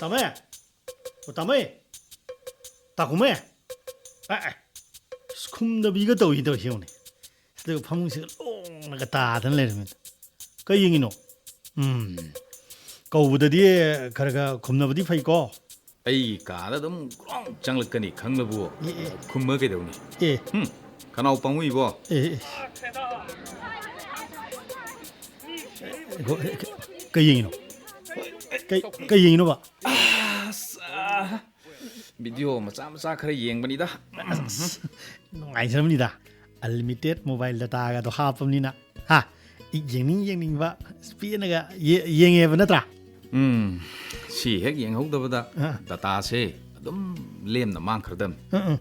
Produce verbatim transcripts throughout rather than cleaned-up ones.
ꯇꯥꯃꯣ! ꯑꯣ, ꯇꯥꯃꯣ! ꯇꯥꯈꯨꯝꯃꯦ! ꯑꯦ, ꯑꯦ! ꯑꯁ, ꯈꯨꯝꯗꯕꯤꯒ ꯇꯧꯏ ꯇꯧꯏꯁꯦ ꯌꯦꯡꯉꯨꯅꯦ꯫ ꯁꯤꯗ ꯐꯃꯨꯡꯁꯤꯗ ꯂꯣꯡꯅꯒ ꯇꯥꯗꯅ ꯂꯩꯔꯝꯃꯦ꯫ ꯀꯩ ꯌꯦꯡꯉꯤꯅꯣ? ꯎꯝ꯫ ꯀꯧꯕꯗꯗꯤ ꯈꯔ ꯈꯔ ꯈꯨꯝꯅꯕꯗꯤ ꯐꯩꯀꯣ꯫ ꯑꯩꯒꯤ ꯀꯥꯗ ꯑꯗꯨꯝ ꯒ꯭ꯔꯣꯡ ꯆꯪꯂꯛꯀꯅꯤ ꯈꯪꯂꯕꯨ꯫ ꯑꯦ, ꯑꯦ꯫ ꯈꯨꯝꯃ ꯀꯩꯗꯧꯅꯤ? ꯑꯦ꯫ ꯍꯨꯝ, ꯈꯅꯥꯎ ꯄꯪꯉꯨꯏꯕꯣ꯫ ꯑꯦ, ꯑꯦ꯫ ꯀꯩ ꯌꯦꯡꯉꯤꯅꯣ? ꯀꯩ, ꯀꯩ ꯌꯦꯡꯉꯤꯅꯣꯕ? ꯑꯁ, ꯑꯥ, video ꯃꯆꯥ ꯃꯆꯥ ꯈꯔ ꯌꯦꯡꯕꯅꯤꯗ꯫ ꯑꯁ, ꯅꯨꯡꯉꯥꯏꯖꯔꯝꯅꯤꯗ꯫ Unlimited mobile dataꯒꯗꯣ ꯍꯥꯞꯄꯕꯅꯤꯅ꯫ ꯍꯥ? ꯌꯦꯡꯅꯤꯡ ꯌꯦꯡꯅꯤꯡꯕ ꯄꯦꯟꯅꯒ ꯌꯦ-, ꯌꯦꯡꯉꯦꯕ ꯅꯠꯇ꯭ꯔꯥ? ꯎꯝ, ꯁꯤ ꯍꯦꯛ ꯌꯦꯡꯍꯧꯗꯕꯗ ꯑꯥ꯫ Dataꯁꯦ ꯑꯗꯨꯝ ꯂꯦꯝꯅ ꯃꯥꯡꯈ꯭ꯔꯗꯝꯅꯤ꯫ ꯑꯥ, ꯑꯥ꯫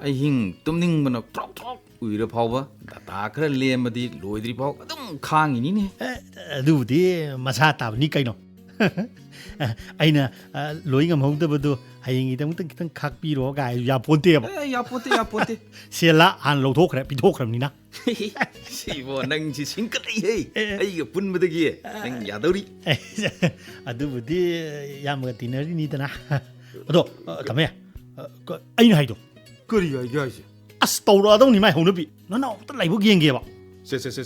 ꯑꯍꯤꯡ ꯇꯨꯝꯅꯤꯡꯕꯅ ꯄ꯭ꯔꯣꯛ ꯄ꯭ꯔꯣꯛ ꯎꯏꯔ ꯐꯥꯎꯕ data ꯈꯔ ꯂꯦꯝꯃꯗꯤ ꯂꯣꯏꯗ꯭ꯔꯤ ꯐꯥꯎ ꯑꯗꯨꯝ ꯈꯥꯡꯉꯤꯅꯤꯅꯦ꯫ ꯑꯦ, ꯑꯗꯨꯕꯨꯗꯤ ꯃꯁꯥ ꯇꯥꯕꯅꯤ ꯀꯩꯅꯣ꯫ ꯑꯩꯅ, ꯑ, ꯂꯣꯏ ꯉꯝꯍꯧꯗꯕꯗꯣ ꯍꯌꯦꯡꯒꯤꯗꯃꯛꯇ ꯈꯤꯇꯪ ꯈꯥꯛꯄꯤꯔꯣ ꯀꯥꯏ ꯌꯥꯄꯣꯟꯇꯦꯕ꯫ ꯑꯦ, ꯌꯥꯄꯣꯟꯇꯦ, ꯌꯥꯄꯣꯟꯇꯦ꯫ ꯁꯦꯜꯂ ꯍꯥꯟꯅ ꯂꯧꯊꯣꯛꯈ꯭ꯔꯦ, ꯄꯤꯊꯣꯛꯈ꯭ꯔꯕꯅꯤꯅ꯫ ꯁꯤꯕꯣ, ꯅꯪꯁꯤ ꯁꯤꯡꯀꯠꯂꯛꯏꯍꯦ꯫ ꯑꯦ꯫ ꯑꯩꯒ ꯄꯨꯟꯕꯗꯒꯤ ꯑ, ꯅꯪ ꯌꯥꯗꯧꯔꯤ꯫ ꯑꯦ, ꯑꯗꯨꯕꯨꯗꯤ ꯏꯌꯥꯝꯕꯒ ꯇꯤꯟꯅꯔꯤꯅꯤꯗꯅ꯫ ꯑꯗꯣ, ꯑ, ꯇꯥꯃꯣ, ꯑ, ꯀ-, ꯑꯩꯅ ꯍꯥꯏꯗꯣ꯫ ꯀꯔꯤ ꯍꯥꯏꯒꯦ ꯍꯥꯏꯁꯦ? ꯑꯁ, ꯇꯧꯔꯛꯑꯗꯧꯅꯤ ꯃꯥꯏ ꯍꯧꯅꯕꯤ꯫ ꯅꯅꯥꯎ ꯑꯝꯇ ꯂꯥꯏꯕꯛ ꯌꯦꯡꯒꯦꯕ꯫ ꯁꯦ, ꯁꯦ, ꯁꯦ,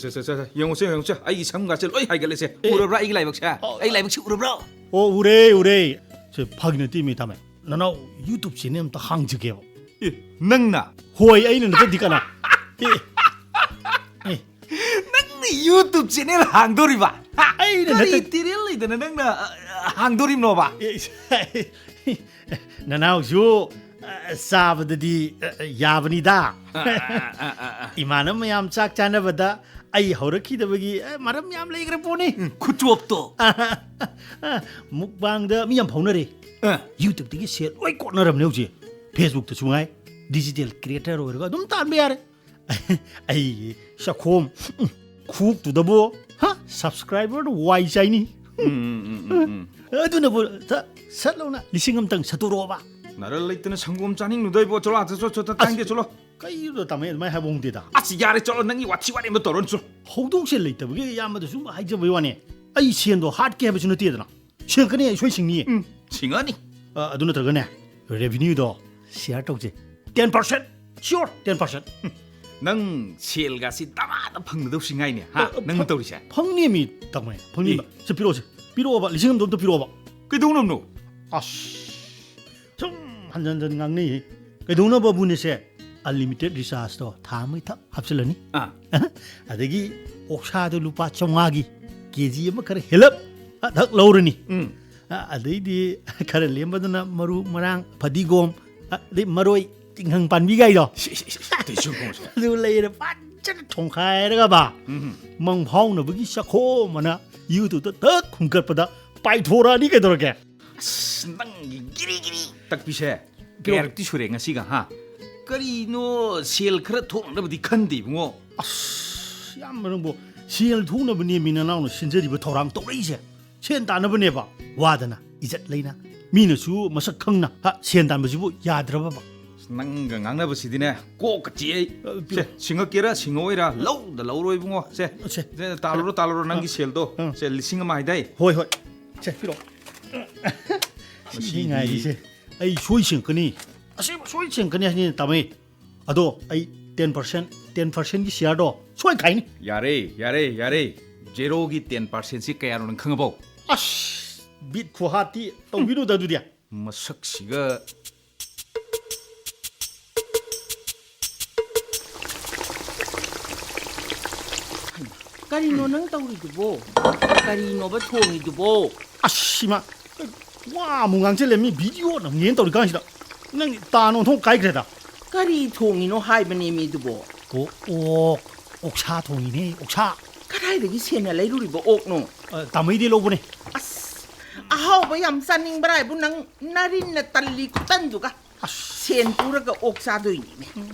ꯌꯦꯡꯉꯨꯁꯦ, ꯌꯦꯡꯉꯨꯁꯦ꯫ ꯑꯩꯒꯤ ꯁꯝꯒꯥꯁꯦ ꯂꯣꯏ ꯍꯥꯏꯒꯠꯂꯦꯁꯦ꯫ ꯑꯦ꯫ ꯎꯔꯕ꯭ꯔꯥ ꯑꯩꯒꯤ ꯂꯥꯏꯕꯛꯁꯦ? ꯑꯣ꯫ ꯑꯩ ꯂꯥꯏꯕꯛꯁꯦ ꯎꯔꯕ꯭ꯔꯣ? ꯑꯣ, ꯎꯔꯦ, ꯎꯔꯦ꯫ ꯁꯦ, ꯐꯥꯒꯤ ꯅꯠꯇꯦ ꯃꯤ ꯇꯥꯃꯣ꯫ ꯅꯅꯥꯎ YouTube channel ꯑꯝꯇ ꯍꯥꯡꯖꯒꯦꯕ꯫ ꯑꯦ, ꯅꯪꯅ? ꯍꯣꯏ, ꯑꯩꯅ ꯅꯠꯇ꯭ꯔꯗꯤ ꯀꯅꯥ? ꯑꯦ, ꯑꯦ꯫ ꯅꯪꯅ YouTube channel ꯍꯥꯡꯗꯣꯔꯤꯕ? ꯍꯥ? ꯑꯩꯅ ꯀꯔꯤ ꯅꯠꯇ- ꯇꯦꯔꯦꯜ ꯂꯩꯗꯅ ꯅꯪꯅ, ꯑ, ꯑ, ꯍꯥꯡꯗꯣꯔꯤꯕꯅꯣꯕ? ꯑꯦ, ꯅꯅꯥꯎꯁꯨ, ꯑ, ꯆꯥꯕꯗꯗꯤ, ꯑ, ꯑ, ꯌꯥꯕꯅꯤꯗ꯫ ꯑ, ꯑ, ꯑ, ꯑ, ꯑ, ꯑ꯫ ꯏꯃꯥꯟꯅꯕ ꯃꯌꯥꯝ ꯆꯥꯛ ꯆꯥꯅꯕꯗ ꯑꯩ ꯍꯧꯔꯛꯈꯤꯗꯕꯒꯤ, ꯑ, ꯃꯔꯝ ꯌꯥꯝ ꯂꯩꯈ꯭ꯔ ꯄꯣꯠꯅꯤ꯫ ꯎꯝ, ꯈꯨꯆꯣꯞꯇꯣ꯫ Mukbangꯗ ꯃꯤ ꯌꯥꯝ ꯐꯥꯎꯅꯔꯦ꯫ ꯑ꯫ YouTubeꯇꯒꯤ ꯁꯦꯜ ꯂꯣꯏ ꯀꯣꯠꯅꯔꯕꯅꯦ ꯍꯧꯖꯤꯛ꯫ Facebookꯇꯁꯨ ꯉꯥꯏ, digital creator ꯑꯣꯏꯔꯒ ꯑꯗꯨꯝ ꯇꯥꯟꯕ ꯌꯥꯔꯦ꯫ ꯑꯩꯒꯤ ꯆꯥꯛꯈꯣꯝ, ꯎꯝ, ꯈꯨꯎꯞꯇꯨꯗꯕꯨ, ꯍꯥ? Subscriberꯗ ꯋꯥꯏ ꯆꯥꯏꯅꯤ꯫ ꯎꯝ, ꯎꯝ, ꯎꯝ, ꯎꯝ, ꯎꯝ꯫ ꯑꯗꯨꯅꯕꯨ ꯁꯠ-, ꯁꯠ ꯂꯥꯎꯅ ꯂꯤꯁꯤꯡ ꯑꯃꯇꯪ ꯁꯠꯇꯣꯔꯛꯑꯣꯕ꯫ ꯅꯔꯜ ꯂꯩꯇꯅ ꯁꯪꯒꯣꯝ ꯆꯥꯅꯤꯡꯂꯨꯗꯣꯏꯕꯣ? ꯆꯠꯂꯣ ꯑꯥꯗ, ꯆꯠꯂꯣ, ꯆꯠꯂꯣ, ꯇꯥꯅꯤꯡꯗꯦ, ꯑꯁ, ꯆꯠꯂꯣ꯫ ꯀꯩꯅꯣ ꯇꯥꯃꯣ ꯑꯗꯨꯃꯥꯏꯅ ꯍꯥꯏꯕ ꯍꯧꯅꯗꯦꯗ꯫ ꯑꯁ, ꯌꯥꯔꯦ, ꯆꯠꯂꯣ, ꯅꯪꯒꯤ ꯋꯥꯊꯤ ꯋꯥꯔꯦꯝꯗꯣ ꯇꯧꯔꯅꯨ, ꯆꯠꯂꯣ꯫ ꯍꯧꯗꯣꯡꯁꯦ ꯂꯩꯇꯕꯒꯤ ꯏꯌꯥꯝꯕꯗ ꯁꯨꯝ ꯍꯥꯏꯖꯕꯩ ꯋꯥꯅꯦ꯫ ꯑꯩ ꯁꯦꯟꯗꯣ ꯍꯥꯠꯀꯦ ꯍꯥꯏꯕꯁꯨ ꯅꯠꯇꯦꯗꯅ꯫ ꯁꯦꯟ ꯀꯅꯤ ꯑꯩ ꯁꯣꯏ ꯁꯤꯡꯅꯤꯌꯦ꯫ ꯎꯝ꯫ ꯁꯤꯡꯉꯅꯤ꯫ ꯑ, ꯑꯗꯨ ꯅꯠꯇ꯭ꯔꯒꯅꯦ, revenue ꯗꯣ share ꯇꯧꯁꯦ꯫ Ten percent, sure, ten percent꯫ ꯅꯪ ꯁꯦꯜꯒꯁꯤ ꯗꯃꯥꯗ ꯐꯪꯒꯗꯧꯁꯤ ꯉꯥꯏꯅꯦ, ꯍꯥ? ꯑ, ꯅꯪꯅ ꯐ-, ꯇꯧꯔꯤꯁꯦ? ꯐꯪꯅꯤ ꯃꯤ, ꯇꯥꯃꯣ꯫ ꯐꯪꯅꯤ꯫ ꯑꯦ꯫ ꯁꯦ, ꯄꯤꯔꯛꯑꯣꯁꯦ꯫ ꯄꯤꯔꯛꯑꯣꯕ, ꯂꯤꯁꯤꯡ ꯑꯃꯗꯣ ꯑꯝꯇ ꯄꯤꯔꯛꯑꯣꯕ꯫ ꯀꯩꯗꯧꯅꯕꯅꯣ? ꯑꯁ, ꯁꯨꯝ ꯍꯟꯖꯟ ꯍꯟꯖꯟ ꯉꯥꯡꯅꯩꯍꯦ꯫ ꯀꯩꯗꯧꯅꯕꯕꯨꯅꯦꯁꯦ, unlimited recharge ꯗꯣ ꯊꯥ ꯑꯃꯒꯤ ꯊꯛ ꯍꯥꯞꯆꯤꯜꯂꯅꯤ꯫ ꯑꯥ꯫ ꯑꯗꯒꯤ ꯑꯣꯛꯁꯥꯗꯣ ꯂꯨꯄꯥ ꯆꯥꯝꯃꯉꯥꯒꯤ KG ꯑꯃ ꯈꯔ ꯍꯦꯜꯂꯞ ꯊꯛ ꯂꯧꯔꯅꯤ꯫ ꯎꯝ꯫ ꯑ, ꯑꯗꯩꯗꯤ ꯈꯔ ꯂꯦꯝꯕꯗꯨꯅ ꯃꯔꯨ, ꯃꯔꯥꯡ, ꯐꯗꯤꯒꯣꯝ, ꯑ, ꯑꯗꯩ ꯃꯔꯣꯏ, ꯇꯤꯡꯈꯪ ꯄꯥꯟꯕꯤꯒꯥꯏꯗꯣ꯫ ꯁꯤ, ꯁꯤ, ꯁꯤ, ꯁꯤ, ꯑꯇꯩ ꯁꯨꯝ ꯈꯣꯡꯁꯦ꯫ ꯑꯗꯨ ꯂꯩꯔ ꯐꯖꯅ ꯊꯣꯡꯈꯥꯏꯔꯒ ꯕꯥ, ꯎꯝ꯫ ꯃꯪꯐꯥꯎꯅꯕꯒꯤ ꯆꯥꯛꯈꯣꯝ ꯑꯅ YouTube ꯇ ꯊꯛ ꯈꯨꯝꯀꯠꯄꯗ ꯄꯥꯏꯊꯣꯔꯛꯑꯅꯤ ꯀꯩꯗꯧꯔꯒꯦ? ꯑꯁ, ꯅꯪꯒꯤ ꯒꯤꯔꯤ ꯒꯤꯔꯤ ꯇꯛꯄꯤꯁꯦ ꯀꯌꯥꯔꯛꯇꯤ ꯁꯨꯔꯦ ꯉꯁꯤꯒ, ꯍꯥ? ꯀꯔꯤꯅꯣ, ꯁꯦꯜ ꯈꯔ ꯊꯣꯛꯅꯕꯗꯤ ꯈꯟꯗꯦ, ꯏꯕꯨꯡꯉꯣ꯫ ꯑꯁ, ꯏꯌꯥꯝꯕ ꯅꯪꯕꯨ, ꯁꯦꯜ ꯊꯣꯛꯅꯕꯅꯦ ꯃꯤ ꯅꯅꯥꯎꯅ ꯁꯤꯟꯖꯔꯤꯕ ꯊꯧꯔꯥꯡ ꯇꯧꯔꯛꯏꯁꯦ꯫ ꯁꯦꯟ ꯇꯥꯟꯅꯕꯅꯦꯕ, ꯋꯥꯗꯅ, ꯏꯖꯠ ꯂꯩꯅ, ꯃꯤꯅꯁꯨ ꯃꯁꯛ ꯈꯪꯅ, ꯍꯥ, ꯁꯦꯟ ꯇꯥꯟꯕꯁꯤꯕꯨ ꯌꯥꯗ꯭ꯔꯕꯕ? ꯑꯁ, ꯅꯪꯒ ꯉꯥꯡꯅꯕꯁꯤꯗꯤꯅꯦ, ꯀꯣꯛꯀ ꯆꯤꯛꯑꯦ꯫ ꯑ, ꯄꯤꯔꯣ꯫ ꯁꯦ, ꯁꯤꯡꯉꯛꯀꯦꯔꯥ ꯁꯤꯡꯉꯛꯑꯣꯏꯔꯥ, ꯂꯧꯗ ꯂꯧꯔꯣ ꯏꯕꯨꯡꯉꯣ꯫ ꯁꯦ, ꯁꯦ꯫ ꯁꯦ, ꯇꯥꯜꯂꯨꯔꯣ, ꯑ꯫ ꯇꯥꯜꯂꯨꯔꯣ, ꯅꯪꯒꯤ ꯑ꯫ ꯁꯦꯜꯗꯣ꯫ ꯑ꯫ ꯁꯦ, ꯂꯤꯁꯤꯡ ꯑꯃ ꯍꯥꯏꯗꯥꯏ? ꯍꯣꯏ, ꯍꯣꯏ꯫ ꯁꯦ, ꯄꯤꯔꯣ꯫ ꯃꯁꯤꯗꯤ ꯁꯤ ꯉꯥꯏꯔꯤꯁꯦ꯫ ꯑꯩ ꯁꯣꯏ ꯁꯤꯡꯉꯛꯀꯅꯤ꯫ ꯑꯁꯦꯡꯕ ꯁꯣꯏ ꯁꯤꯡꯉꯛꯀꯅꯤ ꯍꯥꯏꯅꯤꯅ ꯇꯥꯃꯣ꯫ ꯑꯗꯣ ꯑꯩ ten percent, ten percent ꯀꯤ share ꯗꯣ ꯁꯣꯏ ꯈꯥꯏꯅꯤ꯫ ꯌꯥꯔꯦ, ꯌꯥꯔꯦ, ꯌꯥꯔꯦ꯫ Zero ꯒꯤ ten percent ꯁꯤ ꯀꯌꯥꯅꯣ ꯅꯪ ꯈꯪꯉꯕꯣ? ꯑꯁ, ꯕꯤꯠ ꯈꯨꯍꯥꯠꯇꯤ ꯇꯧꯕꯤꯅꯨꯗ ꯑꯗꯨꯗꯤ꯫ ꯃꯁꯛꯁꯤꯒ꯫ ꯀꯔꯤꯅꯣ ꯅꯪ ꯇꯧꯔꯤꯗꯨꯕꯣ? ꯀꯔꯤꯅꯣꯕ ꯊꯣꯡꯉꯤꯗꯨꯕꯣ? ꯑꯁ, ꯏꯃꯥ, ꯋꯥ ꯑꯃꯨꯛ ꯉꯥꯡꯁꯤꯜꯂꯦ, ꯃꯤ video ꯅꯝꯒꯦꯅ ꯇꯧꯔꯤ ꯀꯥꯟꯁꯤꯗ꯫ ꯅꯪ ꯇꯥꯟ ꯑꯣꯟꯊꯣꯛ ꯀꯥꯏꯈ꯭ꯔꯦꯗ꯫ ꯀꯔꯤ ꯊꯣꯡꯉꯤꯅꯣ ꯍꯥꯏꯕꯅꯦ ꯃꯤꯗꯨꯕꯣ? ꯑꯣ, ꯑꯣꯛ, ꯑꯣꯛꯁꯥ ꯊꯣꯡꯉꯤꯅꯦ, ꯑꯣꯛꯁꯥ꯫ ꯀꯗꯥꯏꯗꯒꯤ ꯁꯦꯟꯅ ꯂꯩꯔꯨꯔꯤꯕ ꯑꯣꯛꯅꯣ? ꯑ, ꯇꯥꯃꯩꯗꯤ ꯂꯧꯕꯅꯦ꯫ ꯑꯁ, ꯑꯍꯥꯎꯕ ꯌꯥꯝ ꯆꯥꯅꯤꯡꯕ꯭ꯔꯥ ꯍꯥꯏꯕꯨ ꯅꯪ ꯅꯔꯤꯟꯅ ꯇꯜꯂꯤ ꯈꯨꯇꯟꯗꯨꯒ꯫ ꯑꯁ꯫ ꯁꯦꯟ ꯄꯨꯔꯒ ꯑꯣꯛ ꯆꯥꯗꯣꯏꯅꯤꯅꯦ꯫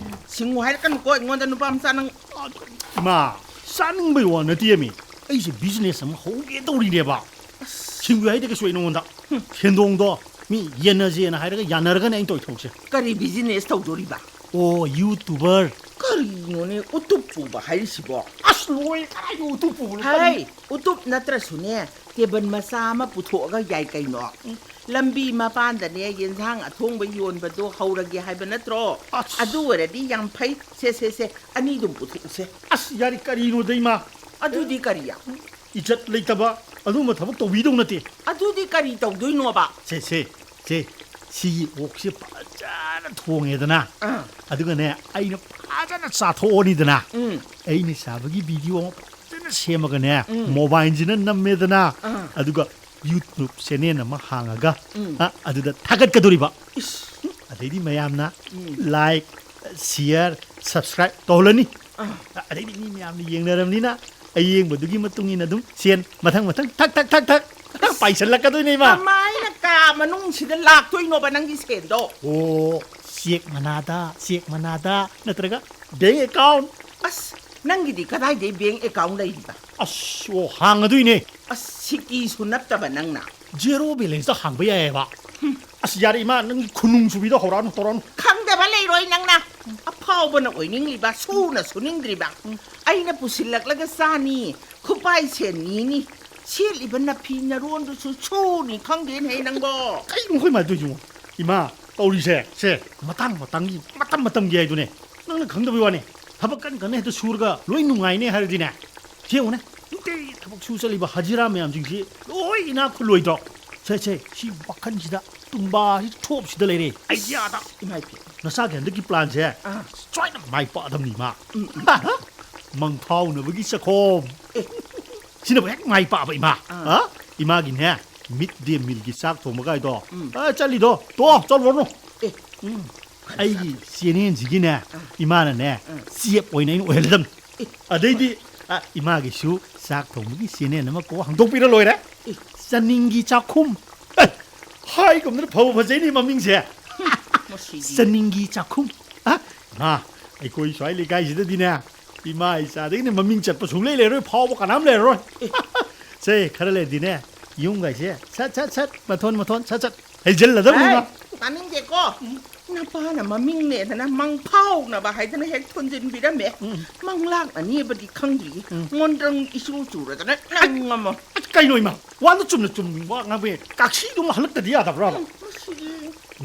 ꯁꯤꯡꯉꯨ ꯍꯥꯏꯔꯛꯀꯅꯨꯀꯣ ꯑꯩꯉꯣꯟꯗ, ꯅꯨꯄꯥ ꯃꯆꯥ ꯅꯪ꯫ ꯏꯃꯥ, ꯆꯥꯅꯤꯡꯕꯩ ꯋꯥ ꯅꯠꯇꯦꯃꯤ꯫ ꯑꯩꯁꯦ business ꯑꯃ ꯍꯧꯒꯦ ꯇꯧꯔꯤꯅꯦꯕ꯫ ꯑꯁ꯫ ꯁꯤꯡꯉꯨ ꯍꯥꯏꯗꯤ ꯀꯩꯁꯨ ꯑꯩ ꯅꯉꯣꯟꯗ꯫ ꯍꯨꯝ꯫ ꯁꯦꯟꯗꯣꯡꯗꯣ ꯃꯤ ꯌꯦꯟꯅꯁꯦꯅ ꯍꯥꯏꯔꯒ ꯌꯥꯅꯔꯒꯅꯦ ꯑꯩꯅ ꯇꯧꯔꯤ ꯊꯕꯛꯁꯦ꯫ ꯀꯔꯤ business ꯇꯧꯗꯣꯔꯤꯕ? ꯑꯣ, YouTuber꯫ ꯀꯔꯤꯅꯣꯅꯦ ꯎꯇꯨꯞ ꯄꯨꯕ ꯍꯥꯏꯔꯤꯁꯤꯕꯣ? ꯑꯁ, ꯂꯣꯏꯔꯦ, ꯀꯗꯥꯏꯗ ꯎꯇꯨꯞ ꯄꯨꯕꯅꯣ? ꯍꯥꯏ, ꯀꯔꯤ? ꯎꯇꯨꯞ ꯅꯠꯇ꯭ꯔꯁꯨꯅꯦ, ꯇꯦꯕꯜ ꯃꯆꯥ ꯑꯃ ꯄꯨꯊꯣꯛꯑꯒ ꯌꯥꯏ ꯀꯩꯅꯣ꯫ ꯎꯝ꯫ ꯂꯝꯕꯤ ꯃꯄꯥꯟꯗꯅꯦ ꯌꯦꯟꯁꯥꯡ ꯑꯊꯣꯡꯕ ꯌꯣꯟꯕꯗꯣ ꯍꯧꯔꯒꯦ ꯍꯥꯏꯕ ꯅꯠꯇ꯭ꯔꯣ? ꯑꯁ꯫ ꯑꯗꯨ ꯑꯣꯏꯔꯗꯤ ꯌꯥꯝ ꯐꯩ꯫ ꯁꯦ, ꯁꯦ, ꯁꯦ, ꯑꯅꯤꯗꯨꯝ ꯄꯨꯊꯣꯛꯎꯁꯦ꯫ ꯑꯁ, ꯌꯥꯔꯦ, ꯀꯔꯤꯅꯣꯗ, ꯏꯃꯥ? ꯑꯗꯨꯗꯤ ꯀꯔꯤ? ꯏꯖꯠ ꯂꯩꯇꯕ, ꯑꯗꯨꯒꯨꯝꯕ ꯊꯕꯛ ꯇꯧꯕꯤꯗꯧ ꯅꯠꯇꯦ꯫ ꯑꯗꯨꯗꯤ ꯀꯔꯤ ꯇꯧꯗꯣꯏꯅꯣꯕ? ꯁꯦ, ꯁꯦ, ꯁꯦ, ꯁꯤꯒꯤ ꯑꯣꯛꯁꯦ ꯐꯖꯅ ꯊꯣꯡꯉꯦꯗꯅ, ꯑꯥ꯫ ꯑꯗꯨꯒꯅꯦ, ꯑꯩꯅ ꯐꯖꯅ ꯆꯥꯊꯣꯛꯑꯅꯤꯗꯅ, ꯎꯝ꯫ ꯑꯩꯅ ꯆꯥꯕꯒꯤ ꯚꯤꯗꯤꯑꯣ ꯑꯃ ꯐꯖꯅ ꯁꯦꯝꯃꯒꯅꯦ, ꯎꯝ꯫ ꯃꯣꯕꯥꯏꯜꯁꯤꯅ ꯅꯝꯃꯦꯗꯅ, ꯑꯥ꯫ ꯑꯗꯨꯒ YouTube ꯆꯦꯅꯦꯜ ꯑꯃ ꯍꯥꯡꯉꯒ, ꯎꯝ꯫ ꯑ, ꯑꯗꯨꯗ ꯊꯥꯒꯠꯀꯗꯣꯔꯤꯕ꯫ ꯏꯁ꯫ ꯑꯗꯩꯗꯤ ꯃꯌꯥꯝꯅ ꯎꯝ꯫ Like, share, subscribe ꯇꯧꯍꯜꯂꯅꯤ꯫ ꯑꯥ꯫ ꯑꯗꯩꯗꯤ ꯃꯤ ꯃꯌꯥꯝꯅ ꯌꯦꯡꯅꯔꯕꯅꯤꯅ, ꯑꯌꯦꯡꯕꯗꯨꯒꯤ ꯃꯇꯨꯡ ꯏꯟꯅ ꯑꯗꯨꯝ ꯁꯦꯟ ꯃꯊꯪ ꯃꯊꯪ ꯊꯛ, ꯊꯛ, ꯊꯛ, ꯊꯛ ꯑꯁ! ꯄꯥꯏꯁꯜꯂꯛꯀꯗꯣꯏꯅꯦ, ꯏꯃꯥ꯫ ꯀꯃꯥꯏꯅ ꯀꯥ ꯃꯅꯨꯡꯁꯤꯗ ꯂꯥꯛꯇꯣꯏꯅꯣꯕ ꯅꯪꯒꯤ ꯁꯦꯟꯗꯣ? ꯑꯣ, ꯆꯦꯛ ꯃꯅꯥꯗ, ꯆꯦꯛ ꯃꯅꯥꯗ, ꯅꯠꯇ꯭ꯔꯒ bank account꯫ ꯑꯁ, ꯅꯪꯒꯤꯗꯤ ꯀꯗꯥꯏꯗꯩ bank account ꯂꯩꯔꯤꯕ? ꯑꯁ, ꯑꯣ, ꯍꯥꯡꯉꯗꯣꯏꯅꯦ꯫ ꯑꯁ, ꯁꯤꯀꯤꯁꯨ ꯅꯞꯇꯕ ꯅꯪꯅ꯫ Zero balance ꯇ ꯍꯥꯡꯕ ꯌꯥꯏꯌꯦꯕ꯫ ꯍꯨꯝ꯫ ꯑꯁ, ꯌꯥꯔꯦ, ꯏꯃꯥ, ꯅꯪꯒꯤ ꯈꯨꯅꯨꯡ ꯁꯨꯕꯤꯗꯣ ꯍꯧꯔꯛꯑꯅꯨ, ꯇꯧꯔꯛꯑꯅꯨ꯫ ꯈꯪꯗꯕ ꯂꯩꯔꯣꯏ ꯅꯪꯅ꯫ ꯑꯐꯥꯎꯕꯅ ꯑꯣꯏꯅꯤꯡꯂꯤꯕ, ꯁꯨꯅ ꯁꯨꯅꯤꯡꯗ꯭ꯔꯤꯕ꯫ ꯎꯝ꯫ ꯑꯩꯅ ꯄꯨꯁꯤꯜꯂꯛꯂꯒ ꯆꯥꯅꯤ, ꯈꯨꯄꯥꯏ ꯁꯦꯟꯅꯤꯅꯤ, ꯁꯦꯠꯂꯤꯕ ꯅꯐꯤ ꯅꯔꯣꯟꯗꯨꯁꯨ ꯁꯨꯅꯤ ꯈꯪꯗꯦꯅꯦꯍꯦ ꯅꯪꯕꯣ꯫ ꯀꯩꯅꯣ ꯑꯩꯈꯣꯏ ꯃꯥ ꯇꯧꯏꯁꯤꯕꯣ? ꯏꯃꯥ, ꯇꯧꯔꯤꯁꯦ, ꯁꯦ, ꯃꯇꯥꯡ ꯃꯇꯥꯡꯒꯤ, ꯃꯇꯝ ꯃꯇꯝꯒꯤ ꯍꯥꯏꯗꯨꯅꯦ꯫ ꯅꯪꯅ ꯈꯪꯗꯕꯩ ꯋꯥꯅꯤ꯫ ꯊꯕꯛ ꯀꯟ ꯀꯟꯅ ꯍꯦꯛꯇ ꯁꯨꯔꯒ ꯂꯣꯏ ꯅꯨꯡꯉꯥꯏꯅꯦ ꯍꯥꯏꯔꯗꯤꯅꯦ꯫ ꯁꯤ ꯌꯦꯡꯉꯨꯅꯦ, ꯅꯨꯡꯇꯤꯒꯤ ꯊꯕꯛ ꯁꯨ ꯆꯠꯂꯤꯕ ꯍꯖꯤꯔꯥ ꯃꯌꯥꯝꯁꯤꯡꯁꯤ ꯂꯣꯏ ꯏꯅꯥꯛ ꯈꯨꯜꯂꯣꯏꯗ꯭ꯔꯣ? ꯁꯦ, ꯁꯦ, ꯁꯤ ꯋꯥꯈꯜꯁꯤꯗ, ꯇꯨꯡꯕꯥꯁꯤ ꯊꯣꯞꯁꯤꯗ ꯂꯩꯔꯦ꯫ ꯑꯥꯏꯗꯤꯌꯥꯗ꯫ ꯏꯃꯥꯏ ꯄꯦꯝꯃ꯫ ꯅꯆꯥꯒꯤ ꯍꯟꯗꯛꯀꯤ plan ꯁꯦ ꯑꯥ꯫ ꯁꯣꯏꯗꯅ ꯃꯥꯏ ꯄꯥꯛꯑꯗꯕꯅꯤ, ꯏꯃꯥ꯫ ꯎꯝ, ꯎꯝ꯫ ꯃꯪꯐꯥꯎꯅꯕꯒꯤ ꯆꯥꯛꯈꯣꯝ꯫ ꯑꯦ꯫ ꯁꯤꯅꯕꯨ ꯍꯦꯛ ꯃꯥꯏ ꯄꯥꯛꯑꯕ, ꯏꯃꯥ꯫ ꯑꯥ꯫ ꯑ? ꯏꯃꯥꯒꯤꯅꯦ, mid day meal ꯒꯤ ꯆꯥꯛ ꯊꯣꯡꯕ ꯀꯥꯏꯗꯣ꯫ ꯎꯝ꯫ ꯑ, ꯆꯠꯂꯤꯗꯣ, ꯇꯣꯛꯑꯣ, ꯆꯠꯂꯨꯔꯅꯨ꯫ ꯑꯦ꯫ ꯎꯝ꯫ ꯑꯩꯒꯤ channel ꯁꯤꯒꯤꯅꯦ, ꯑꯥ꯫ ꯏꯃꯥꯅꯅꯦ, ꯑꯥ꯫ Chef ꯑꯣꯏꯅ ꯑꯩꯅ ꯑꯣꯏꯍꯜꯂꯗꯝꯅꯤ꯫ ꯑꯦ꯫ ꯑꯗꯩꯗꯤ, ꯑ, ꯏꯃꯥꯒꯤꯁꯨ ꯆꯥꯛ ꯊꯣꯡꯕꯒꯤ channel ꯑꯃ ꯀꯣꯛ ꯍꯥꯡꯗꯣꯛꯄꯤꯔ ꯂꯣꯏꯔꯦ꯫ ꯑꯦ꯫ ꯆꯅꯤꯡꯒꯤ ꯆꯥꯛꯈꯨꯝ꯫ ꯑꯦ, ꯍꯥꯏꯒꯨꯝꯗꯅ ꯐꯕꯨ ꯐꯖꯩꯅꯦ ꯃꯃꯤꯡꯁꯦ꯫ ꯃꯁꯤꯗꯤ꯫ ꯆꯅꯤꯡꯒꯤ ꯆꯥꯛꯈꯨꯝ꯫ ꯑ, ꯏꯃꯥ, ꯑꯩꯈꯣꯏ ꯁ꯭ꯋꯥꯏ ꯂꯩꯀꯥꯏꯁꯤꯗꯗꯤꯅꯦ, ꯏꯃꯥ ꯏꯆꯥꯗꯒꯤꯅꯦ ꯃꯃꯤꯡ ꯆꯠꯄ ꯁꯨꯡꯂꯩ ꯂꯩꯔꯔꯣꯏ, ꯐꯥꯎꯕ ꯀꯅꯥꯝ ꯂꯩꯔꯔꯣꯏ꯫ ꯑꯦ꯫ ꯁꯦ, ꯈꯔ ꯂꯩꯔꯗꯤꯅꯦ, ꯌꯨꯝꯒꯥꯏꯁꯦ ꯁꯠ, ꯁꯠ, ꯁꯠ, ꯃꯊꯣꯟ, ꯃꯊꯣꯟ, ꯁꯠ, ꯁꯠ ꯍꯩꯖꯤꯜꯂꯗꯕꯅꯤ, ꯍꯩ, ꯏꯃꯥ꯫ ꯇꯥꯅꯤꯡꯗꯦꯀꯣ꯫ ꯎꯝ꯫ ꯅꯄꯥꯅ ꯃꯃꯤꯡꯅꯦꯗꯅ ꯃꯪ ꯐꯥꯎꯅꯕ ꯍꯥꯏꯗꯅ ꯍꯦꯛ ꯊꯣꯟꯖꯤꯟꯕꯤꯔꯝꯃꯦ꯫ ꯎꯝ꯫ ꯃꯪ ꯂꯥꯛꯅꯅꯤꯕꯗꯤ ꯈꯪꯗ꯭ꯔꯤꯌꯦ꯫ ꯎꯝ꯫ ꯃꯣꯟꯗ꯭ꯔꯪ ꯏꯆꯨ ꯆꯨꯔꯗꯅ ꯅꯪ ꯑꯃ꯫ ꯀꯩꯅꯣ ꯏꯃꯥ? ꯋꯥꯗꯣ ꯆꯨꯝꯅ ꯆꯨꯝ ꯋꯥ ꯉꯥꯡꯕ ꯌꯥꯏ꯫ ꯀꯥꯛꯁꯤꯗꯨꯃ ꯍꯜꯂꯛꯇꯗꯤ ꯌꯥꯗꯕ꯭ꯔꯕ? ꯎꯝ, ꯃꯁꯤꯗꯤ꯫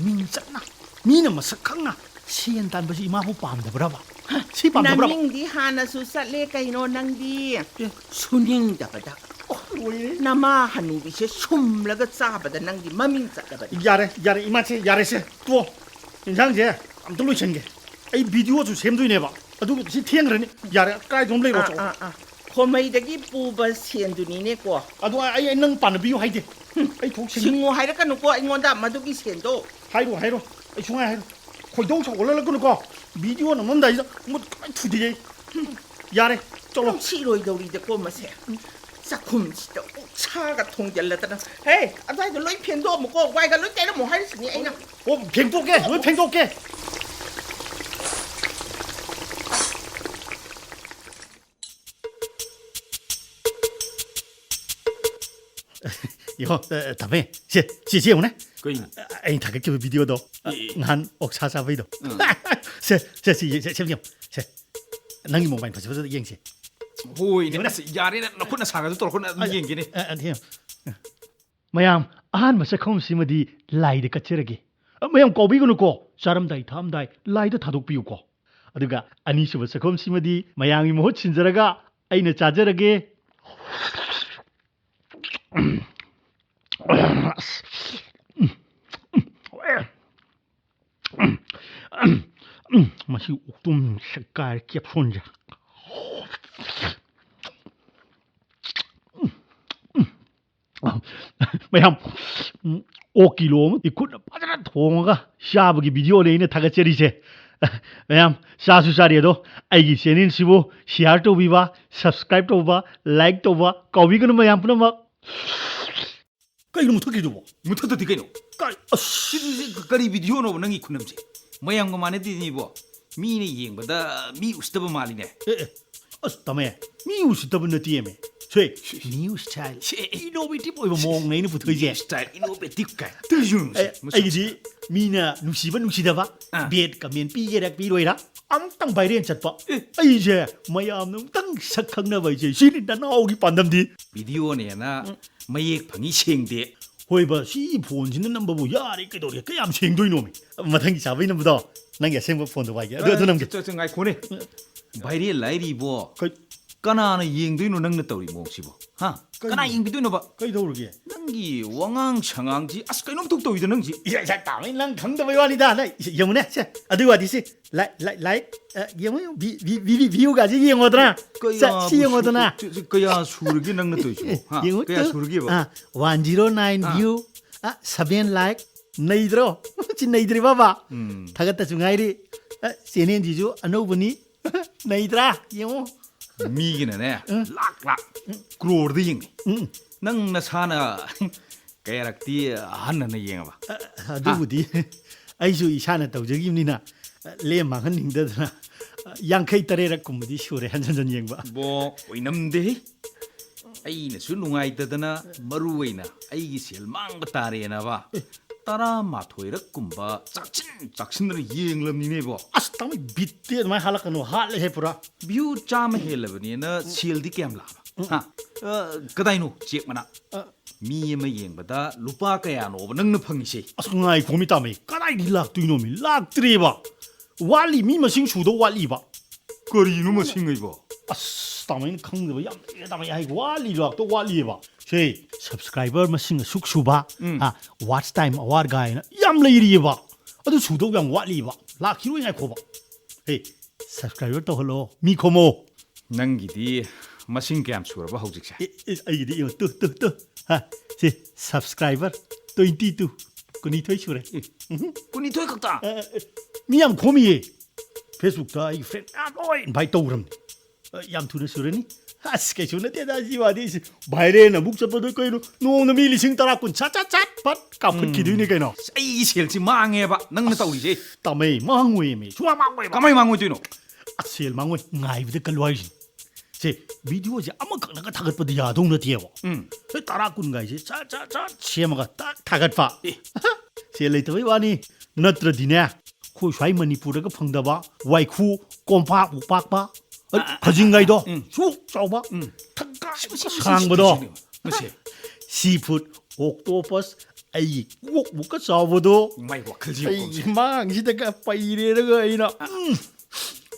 ꯃꯤꯡ ꯆꯠꯅ, ꯃꯤꯅ ꯃꯁꯛ ꯈꯪꯅ ꯁꯦꯟ ꯇꯥꯟꯕꯁꯤ ꯏꯃꯥꯕꯨ ꯄꯥꯝꯗꯕ꯭ꯔꯕ? ꯍ, ꯁꯤ ꯄꯥꯝꯗꯕ꯭ꯔꯕ? ꯅꯃꯤꯡꯗꯤ ꯍꯥꯟꯅꯁꯨ ꯆꯠꯂꯦ ꯀꯩꯅꯣ ꯅꯪꯗꯤ? ꯑꯦ꯫ ꯁꯨꯅꯤꯡꯗꯕꯗ꯫ ꯑꯣ, ꯂꯣꯏꯔꯦ꯫ ꯅꯃꯥ ꯍꯅꯨꯕꯤꯁꯦ ꯁꯨꯝꯂꯒ ꯆꯥꯕꯗ ꯅꯪꯗꯤ ꯃꯃꯤꯡ ꯆꯠꯂꯕꯅꯤ꯫ ꯌꯥꯔꯦ, ꯌꯥꯔꯦ, ꯏꯃꯥꯁꯦ, ꯌꯥꯔꯦꯁꯦ, ꯇꯣ꯫ ꯏꯟꯁꯥꯡꯁꯦ ꯑꯝꯇ ꯂꯣꯏꯁꯟꯒꯦ꯫ ꯑꯩ ꯚꯤꯗꯤꯑꯣꯁꯨ ꯁꯦꯝꯗꯣꯏꯅꯦꯕ꯫ ꯑꯗꯨ ꯁꯤ ꯊꯦꯡꯈ꯭ꯔꯅꯤ꯫ ꯌꯥꯔꯦ, ꯀꯥꯏꯗ ꯑꯃ ꯂꯩꯔꯣ, ꯑꯥ, ꯆꯠꯂꯣ꯫ ꯑꯥ, ꯑꯥ꯫ ꯈꯣꯃꯩꯗꯒꯤ ꯄꯨꯕ ꯁꯦꯟꯗꯨꯅꯤꯅꯦꯀꯣ꯫ ꯑꯗꯨ ꯑꯩ, ꯑꯩ ꯅꯪ ꯄꯥꯟꯅꯕꯤꯌꯨ ꯍꯥꯏꯗꯦ꯫ ꯍꯨꯝ꯫ ꯑꯩ ꯊꯣꯛ ꯁꯤꯡꯉꯤ꯫ ꯁꯤꯡꯉꯨ ꯍꯥꯏꯔꯛꯀꯅꯨꯀꯣ ꯑꯩꯉꯣꯟꯗ ꯃꯗꯨꯒꯤ ꯁꯦꯟꯗꯣ꯫ ꯍꯥꯏꯔꯣ, ꯍꯥꯏꯔꯣ꯫ ꯑꯩ ꯁꯨꯡꯍꯥꯏ ꯍꯥꯏꯔꯣ꯫ ꯈꯣꯏꯗꯧ ꯁꯥꯎꯒꯠꯂꯛꯀꯅꯨꯀꯣ꯫ ꯚꯤꯗꯤꯑꯣ ꯅꯝꯃꯝꯗꯥꯏꯁꯤꯗ ꯃꯨꯠ ꯂꯣꯏ ꯊꯨꯗꯦꯛꯑꯦ꯫ ꯌꯥꯔꯦ, ꯆꯠꯂꯣ꯫ ꯅꯨꯡꯁꯤꯔꯣꯏꯗꯧꯔꯤꯗꯀꯣ ꯃꯁꯦ꯫ ꯆꯥꯛꯈꯨꯝꯁꯤꯗ ꯑꯣꯛꯁꯥꯒ ꯊꯣꯡꯖꯜꯂꯗꯅ꯫ ꯍꯦ, ꯑꯗꯨꯋꯥꯏꯗꯣ ꯂꯣꯏ ꯐꯦꯡꯗꯣꯛꯑꯝꯃꯨꯀꯣ, ꯋꯥꯏꯒ ꯂꯣꯏ ꯇꯩꯔꯝꯃꯣ ꯍꯥꯏꯔꯤꯁꯤꯅꯤ ꯑꯩꯅ꯫ ꯑꯣ, ꯐꯦꯡꯗꯣꯛꯀꯦ, ꯂꯣꯏ ꯐꯦꯡꯗꯣꯛꯀꯦ꯫ ꯌꯣ, ꯑ, ꯊꯝꯃꯦ꯫ ꯁꯦ, ꯁꯤ, ꯁꯤ ꯌꯦꯡꯉꯨꯅꯦ꯫ ꯀꯩꯅꯣ? ꯑ, ꯑꯩꯅ ꯊꯥꯒꯠꯈꯤꯕ ꯚꯤꯗꯤꯑꯣꯗꯣ, ꯑ, ꯑꯦ, ꯑꯦ꯫ ꯅꯍꯥꯟ ꯑꯣꯛꯁꯥ ꯆꯥꯕꯩꯗꯣ꯫ ꯎꯝ꯫ ꯁꯦ, ꯁꯦ, ꯁꯤ, ꯁꯦ, ꯁꯦꯝ ꯌꯦꯡꯉꯨ꯫ ꯁꯦ, ꯅꯪꯒꯤ ꯃꯣꯕꯥꯏꯜ ꯐꯖ ꯐꯖꯕ ꯌꯦꯡꯁꯦ꯫ ꯍꯣꯏꯅꯦ, ꯌꯦꯡꯉꯨꯅꯦ꯫ ꯑꯁ, ꯌꯥꯔꯦꯅꯦ, ꯅꯈꯨꯠ ꯅꯁꯥꯒꯁꯨ ꯇꯧꯔꯛꯀꯅꯨ, ꯑꯗꯨꯝ ꯑ, ꯌꯦꯡꯒꯦꯅꯦ꯫ ꯑ, ꯑ, ꯌꯦꯡꯉꯨ꯫ ꯃꯌꯥꯝ, ꯑꯍꯥꯟꯕ ꯁꯛꯈꯣꯝꯁꯤꯃꯗꯤ ꯂꯥꯏꯗ ꯀꯠꯆꯔꯒꯦ꯫ ꯑ, ꯃꯌꯥꯝ ꯀꯥꯎꯕꯤꯒꯅꯨꯀꯣ, ꯆꯥꯔꯝꯗꯥꯏ ꯊꯛꯑꯝꯗꯥꯏ ꯂꯥꯏꯗ ꯊꯥꯗꯣꯛꯄꯤꯌꯨꯀꯣ꯫ ꯑꯗꯨꯒ ꯑꯅꯤꯁꯨꯕ ꯁꯛꯈꯣꯝꯁꯤꯃꯗꯤ ꯃꯌꯥꯝꯒꯤ ꯃꯍꯨꯠ ꯁꯤꯟꯖꯔꯒ ꯑꯩꯅ ꯆꯥꯖꯔꯒꯦ꯫ ꯑꯁ, ꯃꯁꯤ ꯑꯣꯛꯇꯨꯝ ꯁꯦꯒꯥꯏꯔꯦ ꯀꯦꯞꯁꯣꯟꯁꯦ꯫ ꯃꯌꯥꯝ, ꯎꯝ, ꯑꯣꯛ ꯀꯤꯂꯣ ꯑꯃ ꯏꯈꯨꯠꯅ ꯐꯖꯅ ꯊꯣꯡꯉꯒ ꯆꯥꯕꯒꯤ ꯚꯤꯗꯤꯑꯣꯅꯦ ꯑꯩꯅ ꯊꯥꯒꯠꯆꯔꯤꯁꯦ꯫ ꯃꯌꯥꯝ, ꯆꯥꯁꯨ ꯆꯥꯔꯤ ꯑꯗꯣ, ꯑꯩꯒꯤ ꯆꯦꯅꯦꯜꯁꯤꯕꯨ ꯁꯤꯌꯥꯔ ꯇꯧꯕꯤꯕ, ꯁꯕꯁꯀ꯭ꯔꯥꯏꯕ ꯇꯧꯕ, ꯂꯥꯏꯛ ꯇꯧꯕ ꯀꯥꯎꯕꯤꯒꯅꯨ ꯃꯌꯥꯝ ꯄꯨꯝꯅꯃꯛ꯫ ꯀꯩꯅꯣ ꯃꯨꯊꯠꯈꯤꯗꯨꯕꯣ? ꯃꯨꯊꯠꯇꯗꯤ ꯀꯩꯅꯣ? ꯀꯥꯏ-, ꯑꯁ! ꯁꯤꯗꯤ, ꯁꯤ ꯀꯔꯤ ꯚꯤꯗꯤꯑꯣꯅꯣꯕ ꯅꯪꯒꯤ ꯈꯨꯅꯝꯁꯦ? ꯃꯌꯥꯝꯒ ꯃꯥꯟꯅꯗꯦꯅꯦ ꯏꯕꯣ꯫ ꯃꯤꯅ ꯌꯦꯡꯕꯗ ꯃꯤ ꯎꯁꯤꯠꯇꯕ ꯃꯥꯜꯂꯤꯅꯦ꯫ ꯑꯦ, ꯑꯦ, ꯑꯁ, ꯇꯥꯃꯣ, ꯃꯤ ꯎꯁꯤꯠꯇꯕ ꯅꯠꯇꯦꯃꯦ꯫ ꯊꯣꯏ, new style, innovative ꯑꯣꯏꯕ ꯃꯑꯣꯡꯅꯦ ꯑꯩꯅ ꯄꯨꯊꯣꯛꯏꯁꯦ꯫ Style innovative ꯀꯥꯏ꯫ ꯇꯨꯏꯁꯨ ꯑꯦ, ꯃꯁꯛ ꯑꯩꯒꯤꯗꯤ ꯃꯤꯅ ꯅꯨꯡꯁꯤꯕ ꯅꯨꯡꯁꯤꯗꯕ, ꯑꯥ꯫ Bad comment ꯄꯤꯒꯦꯔꯥ ꯄꯤꯔꯣꯏꯔꯥ ꯑꯃꯨꯛꯇꯪ viral ꯆꯠꯄ꯫ ꯑꯦ꯫ ꯑꯩꯁꯦ ꯃꯌꯥꯝꯅ ꯑꯃꯨꯛꯇꯪ ꯁꯛ ꯈꯪꯅꯕ ꯍꯥꯏꯁꯦ ꯁꯤꯅꯤ ꯅꯅꯥꯎꯒꯤ ꯄꯥꯟꯗꯝꯗꯤ꯫ Videoꯅꯦꯅ ꯃꯌꯦꯛ ꯐꯪꯉꯤ ꯁꯦꯡꯗꯦ꯫ ꯍꯣꯏꯕ, ꯁꯤ phoneꯁꯤꯅ ꯅꯝꯕꯕꯨ ꯌꯥꯔꯦ, ꯀꯩꯗꯧꯔꯒꯦ? ꯀꯌꯥꯝ ꯁꯦꯡꯗꯣꯏꯅꯣꯃꯤ? ꯃꯊꯪꯒꯤ ꯆꯥꯕꯩ ꯅꯝꯕꯗꯣ ꯅꯪꯒꯤ ꯑꯁꯦꯡꯕ phoneꯗꯣ ꯄꯥꯏꯒꯦ꯫ ꯑꯗꯨ, ꯑꯗꯨ ꯑꯦ, ꯅꯝꯒꯦ꯫ ꯆ-, ꯆ-, ꯉꯥꯏꯈꯣꯅꯦ꯫ Viral ꯍꯥꯏꯔꯤꯕꯣ꯫ ꯀꯩ-, ꯀꯅꯥꯅ ꯌꯦꯡꯗꯣꯏꯅꯣ ꯅꯪꯅ ꯇꯧꯔꯤ ꯃꯑꯣꯡꯁꯤꯕꯣ? ꯍꯥ? ꯀꯩꯅꯣ? ꯀꯅꯥ ꯌꯦꯡꯕꯤꯗꯣꯏꯅꯣꯕ? ꯀꯩꯗꯧꯔꯒꯦ? ꯅꯪꯒꯤ ꯋꯥꯉꯥꯡ ꯁꯉꯥꯡꯁꯤ ꯑꯁ ꯀꯩꯅꯣꯝ ꯇꯧ ꯇꯧꯏꯗ ꯅꯪꯁꯤ꯫ ꯏꯁ, ꯏꯁ, ꯇꯥꯃꯩ, ꯅꯪ ꯈꯪꯗꯕꯩ ꯋꯥꯅꯤꯗ꯫ ꯅꯪ, ꯏꯁ, ꯌꯦꯡꯉꯨꯅꯦ, ꯁꯦ, ꯑꯗꯨꯒꯤ ꯋꯥꯗꯤ ꯁꯤ, ꯂꯥꯏ-, ꯂꯥꯏ-, like, ꯑ, ꯌꯦꯡꯉꯨ, ꯌꯦꯡꯉꯨ, vi-, vi-, vi-, vi-, viewꯒꯁꯤ ꯌꯦꯡꯉꯨꯗꯅ꯫ ꯁꯦ, ꯀꯌꯥꯕꯨ ꯁꯤ ꯌꯦꯡꯉꯨꯗꯅ꯫ ꯁꯨ-, ꯁꯤ, ꯁꯤ ꯀꯌꯥ ꯁꯨꯔꯒꯦ ꯅꯪꯅ ꯇꯧꯔꯤꯁꯤꯕꯣ? ꯍꯥ? ꯌꯦꯡꯉꯨ ꯀꯌꯥ ꯇꯨ꯫ ꯁꯨꯔꯒꯦꯕ? ꯑ, one zero nine ꯑꯥ꯫ View, ꯑ, seven like꯫ ꯅꯩꯗ꯭ꯔꯣ? ꯁꯤ ꯅꯩꯗ꯭ꯔꯤꯕꯕ? ꯎꯝ꯫ ꯊꯥꯒꯠꯇꯁꯨ ꯉꯥꯏꯔꯤ꯫ ꯑ, channelꯁꯤꯁꯨ ꯑꯅꯧꯕꯅꯤ꯫ ꯅꯩꯗ꯭ꯔꯥ? ꯌꯦꯡꯉꯨ꯫ ꯃꯤꯒꯤꯅꯅꯦ, ꯎꯝ꯫ ꯂꯥꯛ ꯂꯥꯛ, ꯀ꯭ꯔꯣꯔꯗ ꯌꯦꯡꯅꯩ꯫ ꯎꯝ꯫ ꯅꯪ ꯅꯁꯥꯅ ꯀꯌꯥꯔꯛꯇꯤ ꯍꯟꯅ ꯍꯟꯅ ꯌꯦꯡꯉꯕ? ꯑ, ꯑꯗꯨꯕꯨꯗꯤ ꯍꯥ? ꯑꯩꯁꯨ ꯏꯁꯥꯅ ꯇꯧꯖꯈꯤꯕꯅꯤꯅ, ꯑ, ꯂꯦꯝ ꯃꯥꯡꯍꯟꯅꯤꯡꯗꯗꯅ, ꯑ, ꯌꯥꯡꯈꯩ ꯇꯔꯦꯠꯔꯛ ꯀꯨꯝꯕꯗꯤ ꯁꯨꯔꯦ ꯍꯟꯖꯟ ꯍꯟꯖꯟ ꯌꯦꯡꯕ꯫ ꯕꯣ, ꯑꯣꯏꯅꯝꯗꯦꯍꯦ꯫ ꯑꯩꯅꯁꯨ ꯅꯨꯡꯉꯥꯏꯇꯗꯅ, ꯃꯔꯨ ꯑꯣꯏꯅ ꯑꯩꯒꯤ ꯁꯦꯜ ꯃꯥꯡꯕ ꯇꯥꯔꯦꯅꯕ, ꯇꯔꯥꯃꯥꯊꯣꯏꯔꯛ ꯀꯨꯝꯕ ꯆꯥꯛꯁꯤꯟ ꯆꯥꯛꯁꯤꯟꯗꯅ ꯌꯦꯡꯂꯝꯅꯤꯅꯦꯕꯣ꯫ ꯑꯁ, ꯇꯥꯃꯣ, ꯕꯤꯠꯇꯤ ꯑꯗꯨꯃꯥꯏꯅ ꯍꯥꯠꯂꯛꯀꯅꯨ, ꯍꯥꯠꯂꯦꯍꯦ ꯄꯨꯔꯥ꯫ View ꯆꯥꯝꯃ ꯍꯦꯜꯂꯕꯅꯦꯅ ꯁꯦꯜꯗꯤ ꯀꯌꯥꯝ ꯂꯥꯛꯑꯕ? ꯎꯝ꯫ ꯍꯥ? ꯑ, ꯀꯗꯥꯏꯅꯣ ꯆꯦꯛ ꯃꯅꯥ? ꯑ꯫ ꯃꯤ ꯑꯃ ꯌꯦꯡꯕꯗ ꯂꯨꯄꯥ ꯀꯌꯥꯅꯣꯕ ꯅꯪꯅ ꯐꯪꯉꯤꯁꯦ? ꯑꯁ, ꯉꯥꯏꯈꯣꯃꯤ ꯇꯥꯃꯩ, ꯀꯗꯥꯏꯗꯒꯤ ꯂꯥꯛꯇꯣꯏꯅꯣꯃꯤ? ꯂꯥꯛꯇ꯭ꯔꯦꯕ꯫ ꯋꯥꯠꯂꯤ, ꯃꯤ ꯃꯁꯤꯡ ꯁꯨꯗꯧ ꯋꯥꯠꯂꯤꯕ꯫ ꯀꯔꯤꯅꯣ ꯃꯁꯤꯡ ꯑꯩꯕꯣ? ꯑꯁ, ꯇꯥꯃꯩꯅ ꯈꯪꯗꯕ ꯌꯥꯝ ꯂꯩꯔꯦ, ꯇꯥꯃꯩ ꯍꯥꯏ ꯋꯥꯠꯂꯤ, ꯂꯥꯛꯇꯧ ꯋꯥꯠꯂꯤꯕ꯫ ꯁꯦ, subscriber ꯃꯁꯤꯡ ꯑꯁꯨꯛ ꯁꯨꯕ, ꯎꯝ꯫ ꯍꯥ, watch time hour ꯒꯥꯏꯅ ꯌꯥꯝ ꯂꯩꯔꯤꯑꯕ꯫ ꯑꯗꯨ ꯁꯨꯗꯧ ꯌꯥꯝ ꯋꯥꯠꯂꯤꯕ꯫ ꯂꯥꯛꯈꯤꯔꯣꯏ, ꯉꯥꯏꯈꯣꯕ꯫ ꯍꯦ, subscriber ꯇꯧꯍꯜꯂꯣ, ꯃꯤ ꯈꯣꯝꯃꯣ꯫ ꯅꯪꯒꯤꯗꯤ ꯃꯁꯤꯡ ꯀꯌꯥꯝ ꯁꯨꯔꯕ ꯍꯧꯖꯤꯛꯁꯦ? ꯑꯦ, ꯑꯦ, ꯑꯩꯒꯤꯗꯤ ꯌꯦꯡꯉꯨ, ꯇꯨ, ꯇꯨ, ꯇꯨ꯫ ꯍꯥ, ꯁꯤ subscriber twenty two, ꯀꯨꯟꯅꯤꯊꯣꯏ ꯁꯨꯔꯦ꯫ ꯑꯦ, ꯎꯝꯍꯨꯝ꯫ ꯀꯨꯟꯅꯤꯊꯣꯏ ꯈꯛꯇ? ꯑꯦ, ꯑꯦ, ꯃꯤ ꯌꯥꯝ ꯈꯣꯝꯃꯤꯌꯦ꯫ Facebookꯇ ꯑꯩꯒꯤ friend ꯃꯌꯥꯝ ꯂꯣꯏ invite ꯇꯧꯈ꯭ꯔꯕꯅꯤ꯫ ꯑꯦ, ꯌꯥꯝ ꯊꯨꯅ ꯁꯨꯔꯅꯤ꯫ ꯑꯁ, ꯀꯩꯁꯨ ꯅꯠꯇꯦꯗ, ꯁꯤ ꯋꯥꯗꯤ꯫ ꯁꯤ viral ꯑꯃꯨꯛ ꯆꯠꯄꯗ ꯀꯩꯅꯣ, ꯅꯣꯡꯃꯗ ꯃꯤ ꯂꯤꯁꯤꯡ ꯇꯔꯥ, ꯀꯨꯟ ꯁꯠ, ꯁꯠ, ꯁꯠ, ꯐꯠ ꯀꯥꯞꯈꯠꯈꯤꯗꯣꯏꯅꯤ ꯎꯝ꯫ ꯀꯩꯅꯣ꯫ ꯑꯁ, ꯑꯩꯒꯤ ꯁꯦꯜꯁꯤ ꯃꯥꯡꯉꯦꯕ, ꯅꯪꯅ ꯑꯁ, ꯇꯧꯔꯤꯁꯦ꯫ ꯇꯥꯃꯩ, ꯃꯥꯡꯉꯣꯏꯃꯤ, ꯁꯨꯃꯥꯡ ꯃꯥꯡꯉꯣꯏꯕ꯫ ꯀꯃꯥꯏ ꯃꯥꯡꯉꯣꯏꯗꯣꯏꯅꯣ? ꯑꯁ, ꯁꯦꯜ ꯃꯥꯡꯉꯣꯏ, ꯉꯥꯏꯕꯗ ꯀꯜꯂꯨ ꯍꯥꯏꯁꯤꯅꯤ꯫ ꯇꯦ, ꯚꯤꯗꯤꯑꯣꯁꯦ ꯑꯃꯈꯛꯅꯒ ꯊꯥꯒꯠꯄꯗꯤ ꯌꯥꯗꯧ ꯅꯠꯇꯦꯕ꯫ ꯎꯝ꯫ ꯍꯦ, ꯇꯔꯥ ꯀꯨꯟꯒꯥꯏꯁꯦ ꯆꯠ ꯆꯠ ꯆꯠ ꯁꯦꯝꯃꯒ ꯇꯛ ꯊꯥꯒꯠꯄ꯫ ꯑꯦ꯫ ꯁꯦꯜ ꯂꯩꯇꯕꯩ ꯋꯥꯅꯤ, ꯅꯠꯇ꯭ꯔꯗꯤꯅꯦ ꯑꯩꯈꯣꯏ ꯁ꯭ꯋꯥꯏ ꯃꯅꯤꯄꯨꯔꯗꯒ ꯐꯪꯗꯕ ꯋꯥꯏꯈꯨ, ꯀꯣꯝꯄꯥꯛ ꯃꯨꯛ ꯄꯥꯛꯄ, ꯑ, ꯈꯖꯤꯡꯒꯥꯏꯗꯣ ꯁꯨꯛ ꯆꯥꯎꯕ, ꯊꯛꯀꯥ ꯁꯥꯡꯕꯗꯣ, ꯃꯁꯦ꯫ ꯁꯤ ꯐꯨꯗ, ꯑꯣꯛꯇꯣꯄꯁ, ꯑꯩꯒꯤ ꯀꯣꯛꯃꯨꯛꯀ ꯆꯥꯎꯕꯗꯣ꯫ ꯃꯥꯏ ꯋꯥꯈꯜꯁꯤ ꯑꯩꯒꯤ ꯃꯥꯡꯁꯤꯗꯒ ꯄꯩꯔꯦꯔꯒ ꯑꯩꯅ, ꯎꯝ,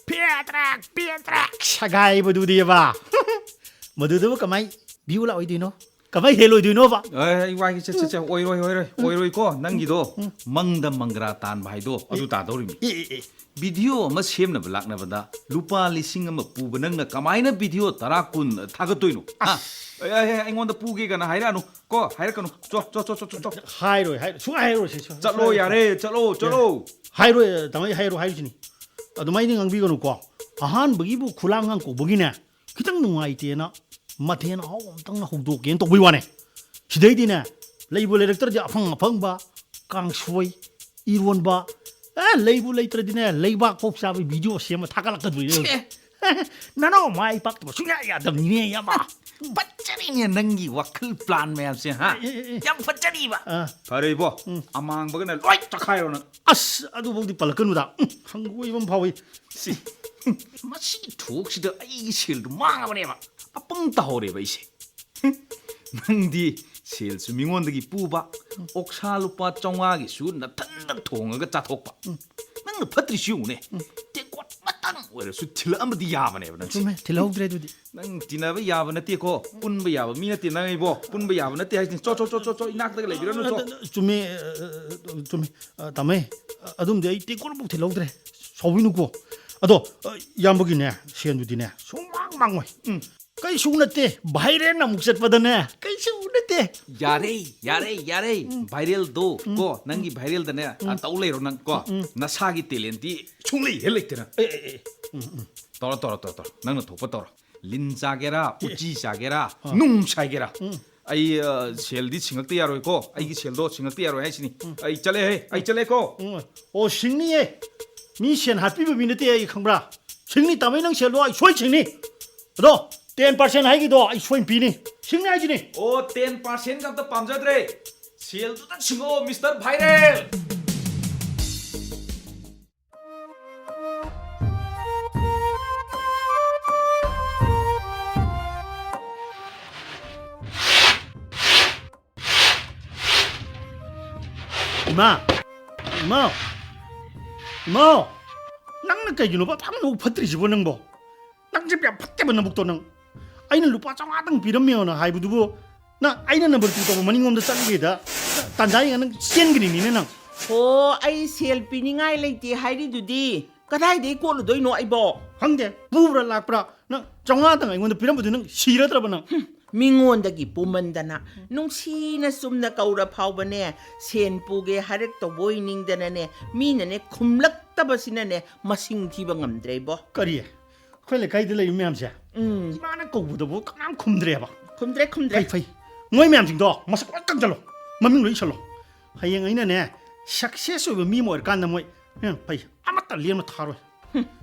ꯄꯦꯗ꯭ꯔꯦꯛ ꯄꯦꯗ꯭ꯔꯦꯛ ꯁꯒꯥꯏꯕꯗꯨꯗꯤꯕ꯫ ꯃꯗꯨꯗꯕꯨ ꯀꯃꯥꯏ ꯚ꯭ꯌꯨ ꯂꯥꯛꯑꯣꯏꯗꯣꯏꯅꯣ? ꯀꯃꯥꯏ ꯍꯦꯜꯂꯣꯏꯗꯣꯏꯅꯣꯕ? ꯑꯩ ꯋꯥꯒꯤ ꯆꯠ ꯆꯠ ꯆꯠ ꯑꯣꯏꯔꯣꯏ ꯑꯣꯏꯔꯣꯏ ꯑꯣꯏꯔꯣꯏꯀꯣ꯫ ꯅꯪꯒꯤꯗꯣ ꯃꯪꯗ ꯃꯪꯒ꯭ꯔꯥ ꯇꯥꯟꯕ ꯍꯥꯏꯗꯣ ꯑꯗꯨ ꯇꯥꯗꯧꯔꯤꯃꯤ꯫ ꯑꯦ, ꯑꯦ, ꯑꯦ꯫ ꯚꯤꯗꯤꯑꯣ ꯑꯃ ꯁꯦꯝꯅꯕ ꯂꯥꯛꯅꯕꯗ ꯂꯨꯄꯥ ꯂꯤꯁꯤꯡ ꯑꯃ ꯄꯨꯕ ꯅꯪꯅ ꯀꯃꯥꯏꯅ ꯚꯤꯗꯤꯑꯣ ꯇꯔꯥ ꯀꯨꯟ ꯊꯥꯒꯠꯇꯣꯏꯅꯣ? ꯍꯥ? ꯑꯩ, ꯑꯩ, ꯑꯩ, ꯑꯩꯉꯣꯟꯗ ꯄꯨꯒꯦ ꯀꯅ ꯍꯥꯏꯔꯛꯑꯅꯨ ꯀꯣ, ꯍꯥꯏꯔꯛꯀꯅꯨ꯫ ꯆꯣ ꯆꯣ ꯆꯣ ꯆꯣ ꯆꯣ ꯆꯣ꯫ ꯍꯥꯏꯔꯣꯏ, ꯍꯥꯏꯔꯣꯏ, ꯁꯨꯡꯍꯥꯏ ꯍꯥꯏꯔꯣꯏ ꯁꯤ꯫ ꯆꯠꯂꯣ, ꯌꯥꯔꯦ, ꯆꯠꯂꯣ, ꯆꯠꯂꯣ꯫ ꯍꯥꯏꯔꯣꯏ, ꯇꯥꯃꯣ, ꯑꯩ ꯍꯥꯏꯔꯣ ꯍꯥꯏꯔꯤꯁꯤꯅꯤ꯫ ꯑꯗꯨꯃꯥꯏꯅ ꯉꯥꯡꯕꯤꯒꯅꯨꯀꯣ꯫ ꯑꯍꯥꯟꯕꯒꯤꯕꯨ ꯈꯨꯂꯥꯡ ꯉꯥꯡ ꯀꯧꯕꯒꯤꯅꯦ, ꯈꯤꯇꯪ ꯅꯨꯡꯉꯥꯏꯇꯦꯅ ꯃꯊꯦꯜ ꯑꯍꯥꯎꯕ ꯑꯝꯇꯪ ꯍꯧꯗꯣꯛꯀꯦꯅ ꯇꯧꯕꯩ ꯋꯥꯅꯦ꯫ ꯁꯤꯗꯩꯗꯤꯅꯦ, ꯂꯩꯕꯨ ꯂꯩꯔꯛꯇ꯭ꯔꯗꯤ ꯑꯐꯪ ꯑꯐꯪꯕ ꯀꯥꯡꯁꯣꯏ, ꯏꯔꯣꯟꯕ, ꯑꯦ, ꯂꯩꯕꯨ ꯂꯩꯇ꯭ꯔꯗꯤꯅꯦ, ꯂꯩꯕꯥꯛ ꯄꯣꯛ ꯆꯥꯕꯒꯤ ꯚꯤꯗꯤꯑꯣ ꯁꯦꯝꯃ ꯊꯥꯒꯠꯂꯛꯀꯗꯣꯏꯅꯦ꯫ ꯑꯦ꯫ ꯅꯅꯥꯎ ꯃꯥꯏ ꯄꯥꯛꯇꯕ ꯁꯨꯡꯌꯥ ꯌꯥꯗꯕꯅꯤꯅꯦ, ꯏꯌꯥꯝꯕ꯫ ꯐꯠꯖꯔꯤꯅꯦ ꯅꯪꯒꯤ ꯋꯥꯈꯜ ꯄ꯭ꯂꯥꯟ ꯃꯌꯥꯝꯁꯦ, ꯍꯥ? ꯑꯦ, ꯑꯦ, ꯑꯦ꯫ ꯌꯥꯝ ꯐꯠꯖꯔꯤꯕ꯫ ꯑꯥ꯫ ꯐꯔꯦ ꯏꯕꯣ, ꯑꯃꯥꯡꯕꯒꯅ ꯂꯣꯏ ꯇꯛꯈꯥꯏꯔꯣ ꯅꯪ꯫ ꯑꯁ, ꯑꯗꯨꯐꯥꯎꯗꯤ ꯄꯜꯂꯛꯀꯅꯨꯗ꯫ ꯎꯝ, ꯍꯪꯒꯣꯏꯕ ꯑꯃ ꯐꯥꯎꯏ꯫ ꯁꯤ, ꯃꯁꯤ ꯊꯣꯛꯁꯤꯗ ꯑꯩꯒꯤ ꯁꯦꯜꯗꯨ ꯃꯥꯡꯉꯕꯅꯦꯕ꯫ ꯑꯄꯪ ꯇꯥꯍꯧꯔꯦꯕ ꯑꯩꯁꯦ꯫ ꯅꯪꯗꯤ ꯁꯦꯜꯁꯨ ꯃꯤꯉꯣꯟꯗꯒꯤ ꯄꯨꯕ, ꯑꯣꯛꯁꯥ ꯂꯨꯄꯥ ꯆꯥꯝꯃꯉꯥꯒꯤꯁꯨ ꯅꯊꯟꯗ ꯊꯣꯡꯉꯒ ꯆꯥꯊꯣꯛꯄ꯫ ꯅꯪꯅ ꯐꯠꯇ꯭ꯔꯤꯁꯤ ꯌꯦꯡꯉꯨꯅꯦ꯫ ꯇꯦꯡꯀꯣꯠ ꯑꯃꯇꯪ ꯑꯣꯏꯔꯁꯨ ꯊꯤꯜꯂꯛꯑꯝꯕꯗꯤ ꯌꯥꯕꯅꯦꯕ ꯅꯪꯁꯦ꯫ ꯆꯨꯝꯃꯦ, ꯊꯤꯜꯍꯧꯗ꯭ꯔꯦ ꯑꯗꯨꯗꯤ꯫ ꯅꯪ ꯇꯤꯟꯅꯕ ꯌꯥꯕ ꯅꯠꯇꯦꯀꯣ, ꯄꯨꯟꯕ ꯌꯥꯕ ꯃꯤ ꯅꯠꯇꯦ ꯅꯪ ꯑꯩꯕꯣ, ꯄꯨꯟꯕ ꯌꯥꯕ ꯅꯠꯇꯦ ꯍꯥꯏꯁꯤꯅꯤ꯫ ꯆꯣ, ꯆꯣ, ꯆꯣ, ꯆꯣ, ꯆꯣ, ꯏꯅꯥꯛꯇꯒ ꯂꯩꯕꯤꯔꯅꯨ ꯆꯣ꯫ ꯑ, ꯆꯨꯝꯃꯦ, ꯑ, ꯆꯨꯝꯃꯦ꯫ ꯑ, ꯇꯥꯃꯣ, ꯑ, ꯑꯗꯨꯝꯗꯤ ꯑꯩ ꯇꯦꯡꯀꯣꯠ ꯑꯃꯐꯥꯎ ꯊꯤꯜꯍꯧꯗ꯭ꯔꯦ꯫ ꯁꯥꯎꯕꯤꯅꯨꯀꯣ꯫ ꯑꯗꯣ, ꯑ, ꯏꯌꯥꯝꯕꯒꯤꯅꯦ, ꯁꯦꯟꯗꯨꯗꯤꯅꯦ, ꯁꯨꯡꯃꯥꯡ ꯃꯥꯡꯉꯣꯏ꯫ ꯎꯝ꯫ ꯀꯩꯁꯨ ꯅꯠꯇꯦ, ꯚꯥꯏꯔꯦꯜ ꯑꯃꯨꯛ ꯆꯠꯄꯗꯅꯦ, ꯀꯩꯁꯨ ꯅꯠꯇꯦ꯫ ꯌꯥꯔꯦ, ꯌꯥꯔꯦ, ꯌꯥꯔꯦ꯫ ꯚꯥꯏꯔꯦꯜꯗꯣ ꯀꯣ, ꯅꯪꯒꯤ ꯚꯥꯏꯔꯦꯜꯗꯅꯦ, ꯑ, ꯇꯧ ꯂꯩꯔꯣ ꯅꯪ ꯀꯣ꯫ ꯅꯁꯥꯒꯤ ꯇꯦꯂꯦꯟꯇꯤ ꯁꯨꯡꯂꯩ ꯍꯦꯛ ꯂꯩꯇꯦ ꯅꯪ꯫ ꯑꯦ, ꯑꯦ, ꯑꯦ, ꯎꯝ, ꯎꯝ꯫ ꯇꯧꯔꯣ, ꯇꯧꯔꯣ, ꯇꯧꯔꯣ, ꯇꯧꯔꯣ꯫ ꯅꯪꯅ ꯊꯣꯛꯄ ꯇꯧꯔꯣ꯫ ꯂꯤꯟ ꯆꯥꯒꯦꯔꯥ, ꯎꯆꯤ ꯆꯥꯒꯦꯔꯥ, ꯅꯨꯡ ꯁꯥꯏꯒꯦꯔꯥ꯫ ꯑꯩ, ꯑ, ꯁꯦꯜꯗꯤ ꯁꯤꯡꯉꯛꯇ ꯌꯥꯔꯣꯏꯀꯣ꯫ ꯑꯩꯒꯤ ꯁꯦꯜꯗꯣ ꯁꯤꯡꯉꯛꯇ ꯌꯥꯔꯣꯏ ꯍꯥꯏꯁꯤꯅꯤ꯫ ꯑꯩ ꯆꯠꯂꯦꯍꯦ, ꯑꯩ ꯆꯠꯂꯦꯀꯣ꯫ ꯎꯝ꯫ ꯑꯣ, ꯁꯤꯡꯅꯤꯌꯦ꯫ ꯃꯤ ꯁꯦꯟ ꯍꯥꯠꯄꯤꯕ ꯃꯤ ꯅꯠꯇꯦ ꯑꯩ, ꯈꯪꯕ꯭ꯔꯥ? ꯁꯤꯡꯅꯤ, ꯇꯥꯃꯩ, ꯅꯪ ꯁꯦꯜꯗꯣ ꯑꯩ ꯁꯣꯏ ꯁꯤꯡꯅꯤ꯫ ꯑꯗꯣ, ten percent ꯍꯥꯏꯒꯤꯗꯣ ꯑꯩ ꯁꯣꯏꯅ ꯄꯤꯅꯤ꯫ ꯁꯤꯡꯅꯤ ꯍꯥꯏꯁꯤꯅꯤ꯫ ꯑꯣ, ten percent ꯑꯝꯇ ꯄꯥꯝꯖꯗ꯭ꯔꯦ꯫ ꯁꯦꯜꯗꯨꯗ ꯁꯤꯡꯉꯣ, ꯃꯤꯁꯇꯔ ꯚꯥꯏꯔꯦꯜ꯫ ꯏꯃꯥ! ꯏꯃꯥ! ꯏꯃꯥ! ꯅꯪꯅ ꯀꯩꯒꯤꯅꯣꯕ ꯑꯗꯨꯛ ꯌꯥꯝ ꯅꯕꯨꯛ ꯐꯠꯇ꯭ꯔꯤꯁꯤꯕꯣ ꯅꯪꯕꯣ? ꯅꯪꯁꯦ ꯌꯥꯝ ꯐꯠꯇꯦꯕ ꯅꯕꯨꯛꯇꯣ ꯅꯪ꯫ ꯑꯩꯅ ꯂꯨꯄꯥ ꯆꯥꯝꯃꯉꯥꯗꯪ ꯄꯤꯔꯝꯃꯦꯅ ꯍꯥꯏꯕꯗꯨꯕꯨ, ꯅꯪ ꯑꯩꯅ number two ꯇꯧꯕ ꯃꯅꯤꯡꯂꯣꯝꯗ ꯆꯠꯂꯤꯉꯩꯗ ꯇꯥꯟꯖꯥ ꯌꯦꯡꯉ ꯅꯪ ꯆꯦꯟꯈ꯭ꯔꯤꯅꯤꯅꯦ ꯅꯪ꯫ ꯍꯣ, ꯑꯩ ꯁꯦꯜ ꯄꯤꯅꯤꯡꯉꯥꯏ ꯂꯩꯇꯦ ꯍꯥꯏꯔꯤꯗꯨꯗꯤ꯫ ꯀꯗꯥꯏꯗꯒꯤ ꯀꯣꯠꯂꯨꯗꯣꯏꯅꯣ ꯑꯩꯕꯣ? ꯈꯪꯗꯦ, ꯄꯨꯕ꯭ꯔꯥ ꯂꯥꯛꯄ꯭ꯔꯥ? ꯅꯪ ꯆꯥꯝꯃꯉꯥꯗꯪ ꯑꯩꯉꯣꯟꯗ ꯄꯤꯔꯝꯕꯗꯨ ꯅꯪ ꯁꯤꯔꯗ꯭ꯔꯕ ꯅꯪ? ꯍꯨꯝ, ꯃꯤꯉꯣꯟꯗꯒꯤ ꯄꯨꯃꯟꯗꯅ ꯅꯨꯡꯁꯤꯅ ꯆꯨꯝꯅ ꯀꯧꯔ ꯐꯥꯎꯕꯅꯦ, ꯁꯦꯟ ꯄꯨꯒꯦ ꯍꯥꯏꯔꯛꯇꯧꯕꯣꯏ ꯅꯤꯡꯗꯅꯅꯦ, ꯃꯤꯅꯅꯦ ꯈꯨꯝꯂꯛꯇꯕꯁꯤꯅꯅꯦ ꯃꯁꯤꯡ ꯊꯤꯕ ꯉꯝꯗ꯭ꯔꯦꯕꯣ꯫ ꯀꯔꯤ? ꯑꯩꯈꯣꯏ ꯂꯩꯀꯥꯏꯗ ꯂꯩꯕ ꯃꯌꯥꯝꯁꯦ, ꯎꯝ꯫ ꯏꯃꯥꯅ ꯀꯧꯕꯗꯕꯨ ꯀꯅꯥꯝ ꯈꯨꯝꯗ꯭ꯔꯦꯕ꯫ ꯈꯨꯝꯗ꯭ꯔꯦ, ꯈꯨꯝꯗ꯭ꯔꯦ꯫ ꯐꯩ, ꯐꯩ꯫ ꯃꯣꯏ ꯃꯌꯥꯝꯁꯤꯡꯗꯣ ꯃꯁꯛ ꯂꯣꯏ ꯀꯪꯁꯜꯂꯣ, ꯃꯃꯤꯡ ꯂꯣꯏ ꯏꯁꯜꯂꯣ꯫ ꯍꯌꯦꯡ ꯑꯩꯅꯅꯦ success ꯑꯣꯏꯕ ꯃꯤ ꯑꯃ ꯑꯣꯏꯔꯀꯥꯟꯗ ꯃꯣꯏ, ꯎꯝ, ꯐꯩ, ꯑꯃꯠꯇ ꯂꯦꯝꯅ ꯊꯥꯔꯣꯏ꯫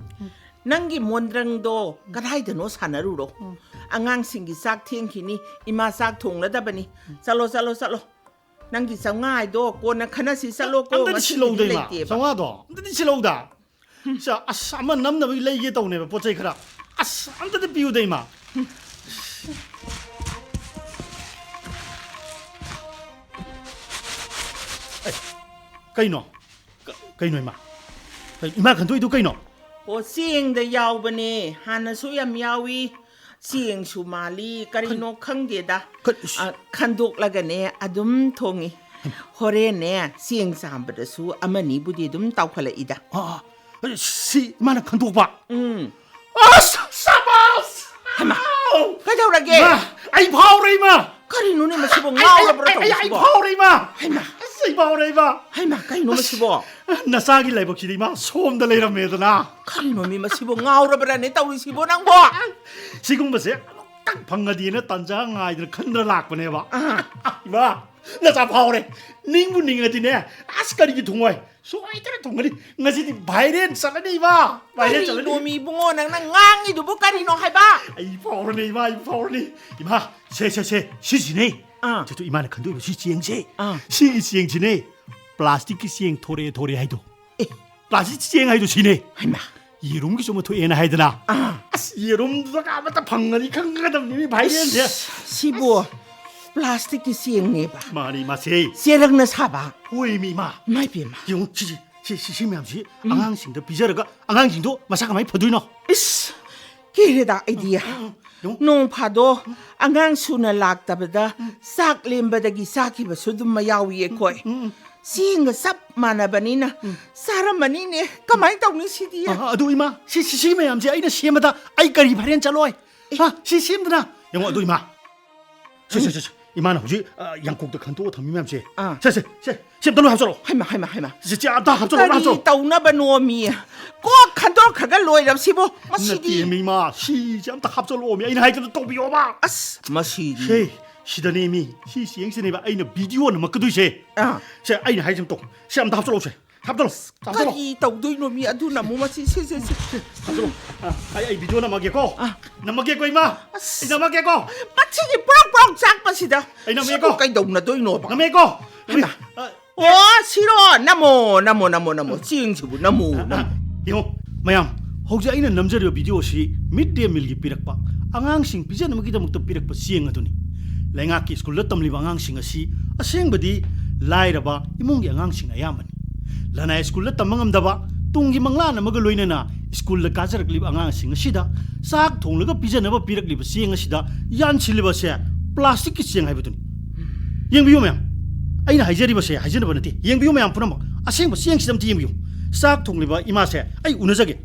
ꯅꯪꯒꯤ ꯃꯣꯟꯗ꯭ꯔꯪꯗꯣ ꯀꯗꯥꯏꯗꯅꯣ ꯁꯥꯟꯅꯔꯨꯔꯣ꯫ ꯎꯝ꯫ ꯑꯉꯥꯡꯁꯤꯡꯒꯤ ꯆꯥꯛ ꯊꯦꯡꯈꯤꯅꯤ, ꯏꯃꯥ ꯆꯥꯛ ꯊꯣꯡꯂꯗꯕꯅꯤ꯫ ꯆꯠꯂꯣ, ꯆꯠꯂꯣ, ꯆꯠꯂꯣ꯫ ꯅꯪꯒꯤ ꯆꯥꯝꯃꯉꯥ ꯍꯥꯏꯗꯣ ꯀꯣꯟꯅ ꯈꯟꯅꯁꯤ, ꯆꯠꯂꯣꯀꯣ, ꯑꯝꯇꯗꯤ ꯉꯁꯤꯒꯤꯗꯤ ꯁꯤꯜꯂꯧꯗ, ꯏꯃꯥ꯫ ꯂꯩꯇꯦꯕ꯫ ꯆꯥꯝꯃꯉꯥꯗꯣ ꯑꯝꯇꯗꯤ ꯁꯤꯜꯂꯧꯗ꯫ ꯁꯦ, ꯑꯁ, ꯑꯃ ꯅꯝꯅꯕꯒꯤ ꯂꯩꯒꯦ ꯇꯧꯅꯦꯕ, ꯄꯣꯠ ꯆꯩ ꯈꯔ꯫ ꯑꯁ, ꯑꯝꯇꯗꯤ ꯄꯤꯌꯨꯗ, ꯏꯃꯥ꯫ ꯑꯦ, ꯀꯩꯅꯣ? ꯀ-, ꯀꯩꯅꯣ, ꯏꯃꯥ? ꯀꯩ-, ꯏꯃꯥ ꯈꯟꯗꯣꯛꯏꯗꯨ ꯀꯩꯅꯣ? ꯑꯣ, ꯆꯦꯡꯗ ꯌꯥꯎꯕꯅꯦ꯫ ꯍꯥꯟꯅꯁꯨ ꯌꯥꯝ ꯌꯥꯎꯏ꯫ ꯆꯦꯡꯁꯨ ꯃꯥꯜꯂꯤ, ꯀꯔꯤꯅꯣ ꯈꯪꯗꯦꯗ꯫ ꯀꯔꯤ? ꯑ, ꯈꯟꯗꯣꯛꯂꯒꯅꯦ ꯑꯗꯨꯝ ꯊꯣꯡꯉꯤ꯫ ꯍꯣꯔꯦꯟꯅꯦ ꯆꯦꯡ ꯆꯥꯝꯕꯗꯁꯨ ꯑꯃꯅꯤꯕꯨꯗꯤ ꯑꯗꯨꯝ ꯇꯥꯎꯈꯠꯂꯛꯏꯗ꯫ ꯑꯥ, ꯑꯥ, ꯁꯤ ꯏꯃꯥꯅ ꯈꯟꯗꯣꯛꯄ? ꯎꯝ꯫ ꯑꯁ, ꯁꯥꯕꯥꯁ! ꯍꯩꯃꯥ, ꯑꯥꯎ! ꯀꯩꯗꯧꯔꯒꯦ? ꯏꯃꯥ, ꯑꯩ ꯐꯥꯎꯔꯦ, ꯏꯃꯥ! ꯀꯔꯤꯅꯣꯅꯦ ꯃꯁꯤꯕꯣ? ꯑꯩ, ꯑꯩ, ꯉꯥꯎꯔꯕ꯭ꯔꯣ ꯑꯩ, ꯑꯩ, ꯑꯩ ꯇꯧꯔꯤꯁꯤꯕꯣ? ꯐꯥꯎꯔꯦ, ꯏꯃꯥ! ꯍꯩꯃꯥ! ꯑꯁ, ꯑꯩ ꯐꯥꯎꯔꯦ, ꯏꯃꯥ! ꯍꯩꯃꯥ, ꯀꯩꯅꯣ ꯑꯁ, ꯃꯁꯤꯕꯣ? ꯅꯆꯥꯒꯤ ꯂꯥꯏꯕꯛꯁꯤꯗꯤ, ꯏꯃꯥ, ꯁꯣꯝꯗ ꯂꯩꯔꯝꯃꯦꯗꯅ꯫ ꯀꯔꯤꯅꯣꯃꯤ ꯃꯁꯤꯕꯣ? ꯉꯥꯎꯔꯕ꯭ꯔꯅꯦ ꯇꯧꯔꯤꯁꯤꯕꯣ ꯅꯪꯕꯣ? ꯁꯤꯒꯨꯝꯕꯁꯦ ꯑꯃꯨꯛꯇꯪ ꯐꯪꯉꯗꯤꯅ ꯇꯥꯟꯖꯥ ꯉꯥꯏꯗꯅ ꯈꯟꯗꯅ ꯂꯥꯛꯄꯅꯦꯕ꯫ ꯑꯥ꯫ ꯏꯃꯥ, ꯅꯆꯥ ꯐꯥꯎꯔꯦ꯫ ꯅꯤꯡꯕꯨ ꯅꯤꯡꯉꯗꯤꯅꯦ, ꯑꯁ, ꯀꯔꯤꯒꯤ ꯊꯨꯡꯉꯣꯏ? ꯁꯣꯏꯗꯅ ꯊꯨꯡꯒꯅꯤ꯫ ꯉꯁꯤꯗꯤ viral ꯆꯠꯂꯅꯤ, ꯏꯃꯥ꯫ Viral ꯆꯠꯂꯅꯤ꯫ ꯀꯔꯤꯅꯣꯃꯤ ꯏꯕꯨꯡꯉꯣ, ꯅꯪꯅ ꯉꯥꯡꯉꯤꯗꯨꯕꯨ ꯀꯔꯤꯅꯣ ꯍꯥꯏꯕ? ꯑꯩ ꯐꯥꯎꯔꯅꯤ, ꯏꯃꯥ, ꯑꯩ ꯐꯥꯎꯔꯅꯤ꯫ ꯏꯃꯥ, ꯁꯦ, ꯁꯦ, ꯁꯦ, ꯁꯤꯁꯤꯅꯦ꯫ ꯑꯥ꯫ ꯆꯦ, ꯏꯃꯥꯅ ꯈꯟꯗꯣꯛꯏꯕ ꯁꯤ ꯆꯦꯡꯁꯦ꯫ ꯑꯥ꯫ ꯁꯤꯒꯤ ꯆꯦꯡꯁꯤꯅꯦ꯫ Plasticꯀꯤ ꯆꯦꯡ ꯊꯣꯔꯛꯑꯦ, ꯊꯣꯔꯛꯑꯦ ꯍꯥꯏꯗꯣ꯫ ꯑꯦ꯫ Plastic ꯆꯦꯡ ꯍꯥꯏꯗꯣ ꯁꯤꯅꯦ꯫ ꯍꯩꯃꯥ꯫ ꯌꯦꯔꯨꯝꯒꯤꯁꯨ ꯑꯃ ꯊꯣꯛꯑꯦꯅ ꯍꯥꯏꯗꯅ꯫ ꯑꯥ꯫ ꯑꯁ, ꯌꯦꯔꯨꯝꯗꯨꯗꯒ ꯑꯃꯇ ꯐꯪꯉꯗꯤ ꯈꯪꯒꯗꯕꯅꯤ, ꯃꯤ viral ꯁꯦ꯫ ꯑꯁ, ꯁꯤꯕꯨ plasticꯀꯤ ꯆꯦꯡꯅꯦꯕ? ꯃꯥꯅꯤ, ꯃꯥꯁꯦ꯫ ꯆꯦꯔꯪꯅ ꯁꯥꯕ? ꯍꯣꯏ, ꯃꯤ ꯏꯃꯥ꯫ ꯏꯃꯥꯏ ꯄꯦꯝꯃ꯫ ꯌꯦꯡꯉꯨ, ꯁꯤꯁꯤ, ꯁꯤ, ꯁꯤ, ꯁꯤ ꯃꯌꯥꯝꯁꯤ ꯎꯝ꯫ ꯑꯉꯥꯡꯁꯤꯡꯗ ꯄꯤꯖꯔꯒ ꯑꯉꯥꯡꯁꯤꯡꯗꯣ ꯃꯁꯥ ꯀꯃꯥꯏꯅ ꯐꯗꯣꯏꯅꯣ? ꯏꯁ, ꯀꯤꯔꯦꯗ ꯑꯩꯗꯤ꯫ ꯎꯝ, ꯎꯝ, ꯌꯦꯡꯉꯨ꯫ ꯅꯣꯡ ꯐꯥꯗꯣꯛ ꯑꯉꯥꯡ ꯁꯨꯅ ꯂꯥꯛꯇꯕꯗ ꯎꯝ꯫ ꯆꯥꯛ ꯂꯦꯝꯕꯗꯒꯤ ꯆꯥꯈꯤꯕꯁꯨ ꯑꯗꯨꯝ ꯌꯥꯎꯏ ꯑꯩꯈꯣꯏ꯫ ꯎꯝ, ꯎꯝ꯫ ꯆꯦꯡꯒ ꯆꯞ ꯃꯥꯟꯅꯕꯅꯤꯅ ꯎꯝ꯫ ꯆꯥꯔꯝꯃꯅꯤꯅꯦ꯫ ꯀꯃꯥꯏꯅ ꯇꯧꯅꯤ ꯁꯤꯗꯤ? ꯑ, ꯑꯗꯨ ꯏꯃꯥ, ꯁꯤ, ꯁꯤ, ꯁꯤ ꯃꯌꯥꯝꯁꯦ ꯑꯩꯅ ꯁꯦꯝꯕꯗ ꯑꯩ ꯀꯔꯤ viral ꯆꯠꯂꯣꯏ? ꯑꯦ꯫ ꯍꯥ? ꯁꯤ ꯁꯦꯝꯗꯅ꯫ ꯌꯦꯡꯉꯣ, ꯑꯗꯨ ꯏꯃꯥ꯫ ꯁꯦ, ꯁꯦ, ꯎꯝ꯫ ꯁꯦ, ꯁꯦ꯫ ꯏꯃꯥꯅ ꯍꯧꯖꯤꯛ, ꯑ, ꯌꯥꯡꯀꯣꯛꯇ ꯈꯟꯇꯣꯛꯑ ꯊꯝꯃꯤ ꯃꯌꯥꯝꯁꯦ꯫ ꯑꯥ꯫ ꯁꯦ, ꯁꯦ, ꯁꯦ꯫ ꯁꯤ ꯑꯝꯇ ꯂꯣꯏ ꯍꯥꯞꯆꯜꯂꯣ꯫ ꯍꯩꯃꯥ, ꯍꯩꯃꯥ, ꯍꯩꯃꯥ꯫ ꯁꯤ, ꯁꯤ ꯑꯝꯇ ꯍꯥꯞꯆꯜꯂꯣ, ꯀꯔꯤ ꯍꯥꯞꯆꯜꯂꯣ꯫ ꯇꯧꯅꯕꯅꯣꯃꯤ? ꯀꯣꯛ ꯈꯟꯗꯣꯛꯈ꯭ꯔꯒ ꯂꯣꯏꯔꯕꯁꯤꯕꯣ? ꯃꯁꯤꯗꯤ꯫ ꯅꯠꯇꯦꯃꯤ, ꯏꯃꯥ꯫ ꯁꯤꯁꯦ ꯑꯝꯇ ꯍꯥꯞꯆꯜꯂꯣꯃꯤ꯫ ꯑꯩꯅ ꯍꯥꯏꯗꯅ ꯇꯧꯕꯤꯌꯣꯕ꯫ ꯑꯁ, ꯃꯁꯤꯗꯤ꯫ ꯁꯦ, ꯁꯤꯗꯅꯦꯃꯤ꯫ ꯁꯤ ꯆꯦꯡꯁꯤꯅꯦꯕ ꯑꯩꯅ video ꯅꯝꯃꯛꯀꯗꯣꯏꯁꯦ꯫ ꯑꯥ꯫ ꯁꯦ, ꯑꯩꯅ ꯍꯥꯏꯁꯦ ꯑꯝꯇ ꯇꯧ꯫ ꯁꯤ ꯑꯝꯇ ꯍꯥꯞꯆꯜꯂꯣ, ꯁꯦ꯫ ꯍꯥꯞꯆꯜꯂꯣ, ꯍꯥꯞꯆꯜꯂꯣ꯫ ꯀꯔꯤ ꯇꯧꯗꯣꯏꯅꯣ ꯃꯤ ꯑꯗꯨꯅ ꯑꯃꯨꯛ ꯃꯁꯤ, ꯁꯦ, ꯁꯦ, ꯁꯦ꯫ ꯍꯥꯞꯆꯜꯂꯣ꯫ ꯑ, ꯑꯩ, ꯑꯩ video ꯅꯝꯃꯒꯦꯀꯣ꯫ ꯑ꯫ ꯅꯝꯃꯒꯦꯀꯣ, ꯏꯃꯥ꯫ ꯑꯁ꯫ ꯑꯩ ꯅꯝꯃꯒꯦꯀꯣ꯫ ꯃꯁꯤꯒꯤ ꯄ꯭ꯔꯣꯛ ꯄ꯭ꯔꯣꯛ ꯆꯥꯛꯄꯁꯤꯗ꯫ ꯑꯩ ꯅꯝꯃꯒꯦꯀꯣ꯫ ꯁꯤꯕꯨ ꯀꯩꯗꯧꯅꯗꯣꯏꯅꯣꯕ? ꯅꯝꯃꯒꯦꯀꯣ꯫ ꯍꯩꯃꯥ꯫ ꯑ, ꯑꯣ, ꯁꯤꯔꯣ? ꯅꯝꯃꯣ, ꯅꯝꯃꯣ, ꯅꯝꯃꯣ, ꯅꯝꯃꯣ꯫ ꯆꯦꯡꯁꯤꯕꯨ ꯅꯝꯃꯣ, ꯑ, ꯑ, ꯅꯝꯃꯣ꯫ ꯌꯦꯡꯉꯣ, ꯃꯌꯥꯝ, ꯍꯧꯖꯤꯛ ꯑꯩꯅ ꯅꯝꯖꯔꯤꯕ video ꯑꯁꯤ Mid Day Mealꯒꯤ ꯄꯤꯔꯛꯄ, ꯑꯉꯥꯡꯁꯤꯡ ꯄꯤꯖꯅꯕꯒꯤꯗꯃꯛꯇ ꯄꯤꯔꯛꯄ ꯆꯦꯡ ꯑꯗꯨꯅꯤ꯫ ꯂꯩꯉꯥꯛꯀꯤ ꯁ꯭ꯀꯨꯜꯗ ꯇꯝꯂꯤꯕ ꯑꯉꯥꯡꯁꯤꯡ ꯑꯁꯤ ꯑꯁꯦꯡꯕꯗꯤ ꯂꯥꯏꯔꯕ ꯏꯃꯨꯡꯒꯤ ꯑꯉꯥꯡꯁꯤꯡ ꯑꯌꯥꯝꯕꯅꯤ꯫ ꯂꯅꯥꯏ ꯁ꯭ꯀꯨꯜꯗ ꯇꯝꯕ ꯉꯝꯗꯕ, ꯇꯨꯡꯒꯤ ꯃꯪꯂꯥꯟ ꯑꯃꯒ ꯂꯣꯏꯅꯅ ꯁ꯭ꯀꯨꯜꯗ ꯀꯥꯖꯔꯛꯂꯤꯕ ꯑꯉꯥꯡꯁꯤꯡ ꯑꯁꯤꯗ ꯆꯥꯛ ꯊꯣꯡꯂꯒ ꯄꯤꯖꯅꯕ ꯄꯤꯔꯛꯂꯤꯕ ꯆꯦꯡ ꯑꯁꯤꯗ ꯌꯥꯟꯁꯤꯜꯂꯤꯕꯁꯦ plasticꯀꯤ ꯆꯦꯡ ꯍꯥꯏꯕꯗꯨꯅꯤ꯫ ꯌꯦꯡꯕꯤꯌꯨ ꯃꯌꯥꯝ, ꯑꯩꯅ ꯍꯥꯏꯖꯔꯤꯕꯁꯦ ꯍꯥꯏꯖꯅꯕ ꯅꯠꯇꯦ꯫ ꯌꯦꯡꯕꯤꯌꯨ ꯃꯌꯥꯝ ꯄꯨꯝꯅꯃꯛ, ꯑꯁꯦꯡꯕ ꯆꯦꯡꯁꯤꯗ ꯑꯝꯇ ꯌꯦꯡꯕꯤꯌꯨ꯫ ꯆꯥꯛ ꯊꯣꯡꯂꯤꯕ ꯏꯃꯥꯁꯦ ꯑꯩ ꯎꯅꯖꯒꯦ꯫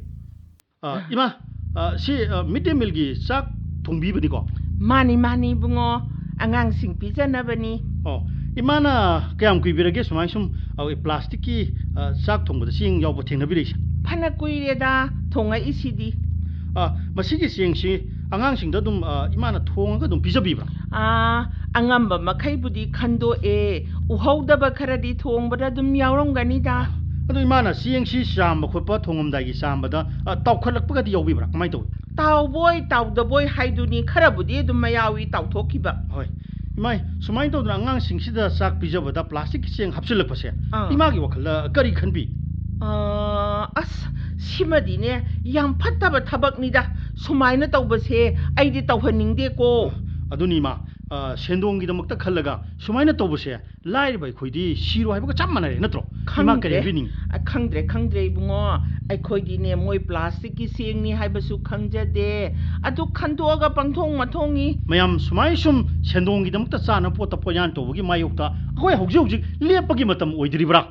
ꯑ, ꯏꯃꯥ, ꯑ, ꯁꯤ, ꯑ, Mid Day Mealꯒꯤ ꯆꯥꯛ ꯊꯣꯡꯕꯤꯕꯅꯤꯀꯣ? ꯃꯥꯅꯤ, ꯃꯥꯅꯤ, ꯏꯕꯨꯡꯉꯣ꯫ ꯑꯉꯥꯡꯁꯤꯡ ꯄꯤꯖꯅꯕꯅꯤ꯫ ꯑꯣ, ꯏꯃꯥꯅ ꯀꯌꯥꯝ ꯀꯨꯏꯕꯤꯔꯒꯦ ꯁꯨꯃꯥꯏ ꯁꯨꯝ, ꯑ, plasticꯀꯤ, ꯑ, ꯆꯥꯛ ꯊꯣꯡꯕꯗ ꯆꯦꯡ ꯌꯥꯎꯕ ꯊꯦꯡꯅꯕꯤꯔꯛꯏꯁꯦ? ꯐꯅ ꯀꯨꯏꯔꯦꯗ ꯊꯣꯡꯉꯛꯏꯁꯤꯗꯤ꯫ ꯑ, ꯃꯁꯤꯒꯤ ꯆꯦꯡꯁꯤ ꯑꯉꯥꯡꯁꯤꯡꯗ ꯑꯗꯨꯝ, ꯑ, ꯏꯃꯥꯅ ꯊꯣꯡꯉꯒ ꯑꯗꯨꯝ ꯄꯤꯖꯕꯤꯕ꯭ꯔꯥ? ꯑꯥ, ꯑꯉꯝꯕ ꯃꯈꯩꯕꯨꯗꯤ ꯈꯟꯗꯣꯛꯑꯦ꯫ ꯎꯍꯧꯗꯕ ꯈꯔꯗꯤ ꯊꯣꯡꯕꯗ ꯑꯗꯨꯝ ꯌꯥꯎꯔꯝꯒꯅꯤꯗ꯫ ꯑꯗꯨ ꯏꯃꯥꯅ ꯆꯦꯡꯁꯤ ꯆꯥꯝꯕ ꯈꯣꯠꯄ, ꯊꯣꯡꯉꯝꯗꯥꯏꯒꯤ ꯆꯥꯝꯕꯗ, ꯑ, ꯇꯥꯎꯈꯠꯂꯛꯄꯒꯗꯤ ꯌꯥꯎꯕꯤꯕ꯭ꯔꯥ? ꯀꯃꯥꯏꯅ ꯇꯧꯏ? ꯇꯥꯎꯕꯣꯏ ꯇꯥꯎꯗꯕꯣꯏ ꯍꯥꯏꯗꯨꯅꯤ, ꯈꯔꯕꯨꯗꯤ ꯑꯗꯨꯝ ꯃꯌꯥꯎꯏ ꯇꯥꯎꯊꯣꯛꯈꯤꯕ꯫ ꯍꯣꯏ꯫ ꯏꯃꯥꯏ, ꯁꯨꯃꯥꯏꯅ ꯇꯧꯗꯅ ꯑꯉꯥꯡꯁꯤꯡꯁꯤꯗ ꯆꯥꯛ ꯄꯤꯖꯕꯗ ꯄ꯭ꯂꯥꯁꯇꯤꯛꯀꯤ ꯆꯦꯡ ꯍꯥꯞꯆꯤꯜꯂꯛꯄꯁꯦ, ꯑꯥ꯫ ꯏꯃꯥꯒꯤ ꯋꯥꯈꯜꯗ ꯀꯔꯤ ꯈꯟꯕꯤ? ꯑ, ꯑꯁ, ꯁꯤꯃꯗꯤꯅꯦ, ꯌꯥꯝ ꯐꯠꯇꯕ ꯊꯕꯛꯅꯤꯗ꯫ ꯁꯨꯃꯥꯏꯅ ꯇꯧꯕꯁꯦ ꯑꯩꯗꯤ ꯇꯧꯍꯟꯅꯤꯡꯗꯦꯀꯣ꯫ ꯑꯗꯨꯅꯤ ꯏꯃꯥ, ꯑ, ꯁꯦꯟꯗꯣꯡꯒꯤꯗꯃꯛꯇ ꯈꯜꯂꯒ ꯁꯨꯃꯥꯏꯅ ꯇꯧꯕꯁꯦ ꯂꯥꯏꯔꯕ ꯑꯩꯈꯣꯏꯗꯤ ꯁꯤꯔꯣ ꯍꯥꯏꯕꯒ ꯆꯞ ꯃꯥꯟꯅꯔꯦ ꯅꯠꯇ꯭ꯔꯣ? ꯏꯃꯥ ꯀꯔꯤ ꯈꯪꯗ꯭ꯔꯦ꯫ ꯍꯥꯏꯕꯤꯅꯤꯡꯉꯤ? ꯑ, ꯈꯪꯗ꯭ꯔꯦ, ꯈꯪꯗ꯭ꯔꯦ ꯏꯕꯨꯡꯉꯣ꯫ ꯑꯩꯈꯣꯏꯗꯤꯅꯦ ꯃꯣꯏ ꯄ꯭ꯂꯥꯁꯇꯤꯛꯀꯤ ꯆꯦꯡꯅꯤ ꯍꯥꯏꯕꯁꯨ ꯈꯪꯖꯗꯦ꯫ ꯑꯗꯨ ꯈꯟꯗꯣꯛꯑꯒ ꯄꯪꯊꯣꯡ ꯃꯊꯣꯡꯉꯤ꯫ ꯃꯌꯥꯝ ꯁꯨꯃꯥꯏ ꯁꯨꯝ ꯁꯦꯟꯗꯣꯡꯒꯤꯗꯃꯛꯇ ꯆꯥꯅꯕ ꯄꯣꯠꯇ ꯄꯣꯠꯌꯥꯟ ꯇꯧꯕꯒꯤ ꯃꯥꯌꯣꯛꯇ ꯑꯩꯈꯣꯏ ꯍꯧꯖꯤꯛ ꯍꯧꯖꯤꯛ ꯂꯦꯞꯄꯒꯤ ꯃꯇꯝ ꯑꯣꯏꯗ꯭ꯔꯤꯕ꯭ꯔꯥ?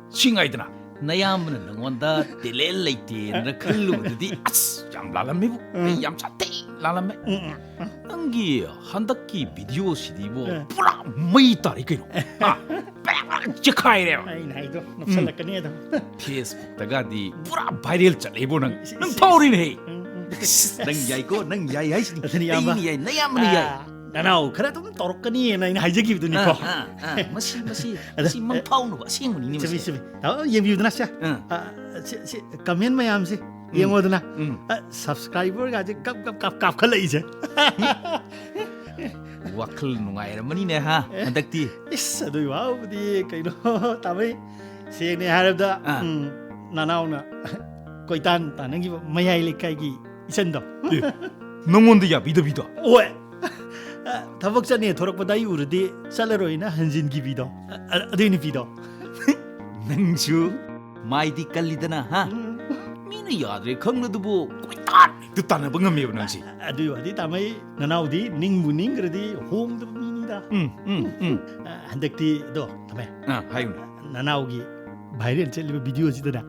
ꯁꯤ ꯉꯥꯏꯗꯅ, ꯅꯌꯥꯝꯕꯅ ꯅꯪꯉꯣꯟꯗ talent ꯂꯩꯇꯦꯅ ꯈꯜꯂꯨꯕꯗꯨꯗꯤ ꯑꯁ, ꯌꯥꯝ ꯂꯥꯜꯂꯝꯃꯦꯕꯨ꯫ ꯑꯩ ꯌꯥꯝ ꯁꯥꯊꯤ ꯂꯥꯜꯂꯝꯃꯦ꯫ ꯎꯝ, ꯎꯝ, ꯎꯝ꯫ ꯅꯪꯒꯤ ꯍꯟꯗꯛꯀꯤ ꯚꯤꯗꯤꯑꯣꯁꯤꯗꯤꯕꯣ, ꯑꯦ꯫ ꯄꯨꯔꯥ ꯃꯩ ꯇꯥꯔꯦ ꯀꯩꯅꯣ꯫ ꯑ, ꯄꯦꯛ ꯆꯦꯈꯥꯏꯔꯦꯕ꯫ ꯑꯩꯅ ꯍꯥꯏꯗꯣ ꯅꯣꯛꯁꯜꯂꯛꯀꯅꯤ ꯑꯗꯣ꯫ Facebookꯇꯒꯗꯤ ꯄꯨꯔꯥ viral ꯆꯠꯂꯦꯕꯣ ꯅꯪ꯫ ꯏꯁ, ꯅꯪ ꯏꯁ, ꯐꯥꯎꯔꯤꯅꯦ ꯍꯦ꯫ ꯎꯝ, ꯎꯝ꯫ ꯅꯪ ꯌꯥꯏꯀꯣ, ꯅꯪ ꯌꯥꯏ ꯍꯥꯏꯁꯤꯅꯤ꯫ ꯑꯗꯨꯅꯤ ꯏꯌꯥꯝꯕ꯫ ꯑꯩꯅ ꯌꯥꯏ, ꯅꯌꯥꯝꯕꯅ ꯌꯥꯏ꯫ ꯑꯥ, ꯅꯅꯥꯎ ꯈꯔ ꯑꯗꯨꯝ ꯇꯧꯔꯛꯀꯅꯤꯅ ꯑꯩꯅ ꯍꯥꯏꯖꯈꯤꯕꯗꯨꯅꯤꯀꯣ꯫ ꯑꯥ, ꯑꯥ, ꯑꯥ꯫ ꯃꯁꯤ, ꯃꯁꯤ, ꯑꯗ, ꯃꯁꯤ ꯃꯪꯐꯥꯎꯅꯕ ꯑꯁꯦꯡꯕꯅꯤꯅꯦ ꯆꯨꯝꯃꯤ, ꯃꯁꯤ꯫ ꯆꯨꯝꯃꯤ꯫ ꯇꯥꯃꯣ, ꯌꯦꯡꯕꯤꯌꯨꯗꯅ ꯁꯦ꯫ ꯑꯥ꯫ ꯑꯥ, ꯁꯤ, ꯁꯤ comment ꯃꯌꯥꯝꯁꯦ ꯎꯝ꯫ ꯌꯦꯡꯉꯣꯗꯅ꯫ ꯎꯝ꯫ ꯑ, subscriberꯒꯁꯦ ꯀꯞ, ꯀꯞ, ꯀꯞ, ꯀꯥꯞꯈꯠꯂꯛꯏꯁꯦ꯫ ꯋꯥꯈꯜ ꯅꯨꯡꯉꯥꯏꯔꯝꯃꯅꯤꯅꯦ, ꯍꯥ, ꯑꯦ꯫ ꯍꯟꯗꯛꯇꯤ? ꯏꯁ, ꯑꯗꯨꯒꯤ ꯋꯥꯕꯨꯗꯤ ꯀꯩꯅꯣ, ꯇꯥꯃꯩ, ꯁꯦꯡꯅ ꯍꯥꯏꯔꯕꯗ, ꯑꯥ꯫ ꯎꯝ, ꯅꯅꯥꯎꯅ ꯀꯣꯏꯇꯥꯟ ꯇꯥꯟꯅꯈꯤꯕ ꯃꯌꯥꯏ ꯂꯩꯀꯥꯏꯒꯤ ꯏꯆꯟꯗꯣ꯫ ꯑꯦ, ꯅꯪꯉꯣꯟꯗ ꯌꯥꯕꯤꯗꯕꯤꯗꯣ? ꯍꯣꯏ꯫ ꯑ, ꯊꯕꯛ ꯆꯠꯅꯤ ꯊꯣꯔꯛꯄꯗ ꯑꯩ ꯎꯔꯗꯤ ꯆꯠꯂꯔꯣꯏꯅ ꯍꯟꯖꯤꯟꯈꯤꯕꯤꯗꯣ꯫ ꯑ, ꯑ, ꯑꯗꯨꯏ ꯅꯨꯄꯤꯗꯣ꯫ ꯅꯪꯁꯨ ꯃꯥꯏꯗꯤ ꯀꯜꯂꯤꯗꯅ, ꯍꯥ? ꯎꯝ꯫ ꯃꯤꯅ ꯌꯥꯗ꯭ꯔꯦ ꯈꯪꯂꯗꯨꯕꯨ ꯀꯣꯏꯇꯥꯟ ꯍꯦꯛꯇ ꯇꯥꯟꯅꯕ ꯉꯝꯃꯦꯕ ꯅꯪꯁꯦ꯫ ꯑꯗꯨꯒꯤ ꯋꯥꯗꯤ ꯇꯥꯃꯩ, ꯅꯅꯥꯎꯗꯤ ꯅꯤꯡꯕꯨ ꯅꯤꯡꯈ꯭ꯔꯗꯤ ꯍꯣꯡꯗꯕ ꯃꯤꯅꯤꯗ꯫ ꯎꯝ, ꯎꯝ, ꯎꯝ꯫ ꯑ, ꯍꯟꯗꯛꯇꯤ ꯑꯗꯣ, ꯇꯥꯃꯩ꯫ ꯑ, ꯍꯥꯏꯌꯨꯅꯦ꯫ ꯅꯅꯥꯎꯒꯤ viral ꯆꯠꯂꯤꯕ videoꯁꯤꯗꯅꯦ,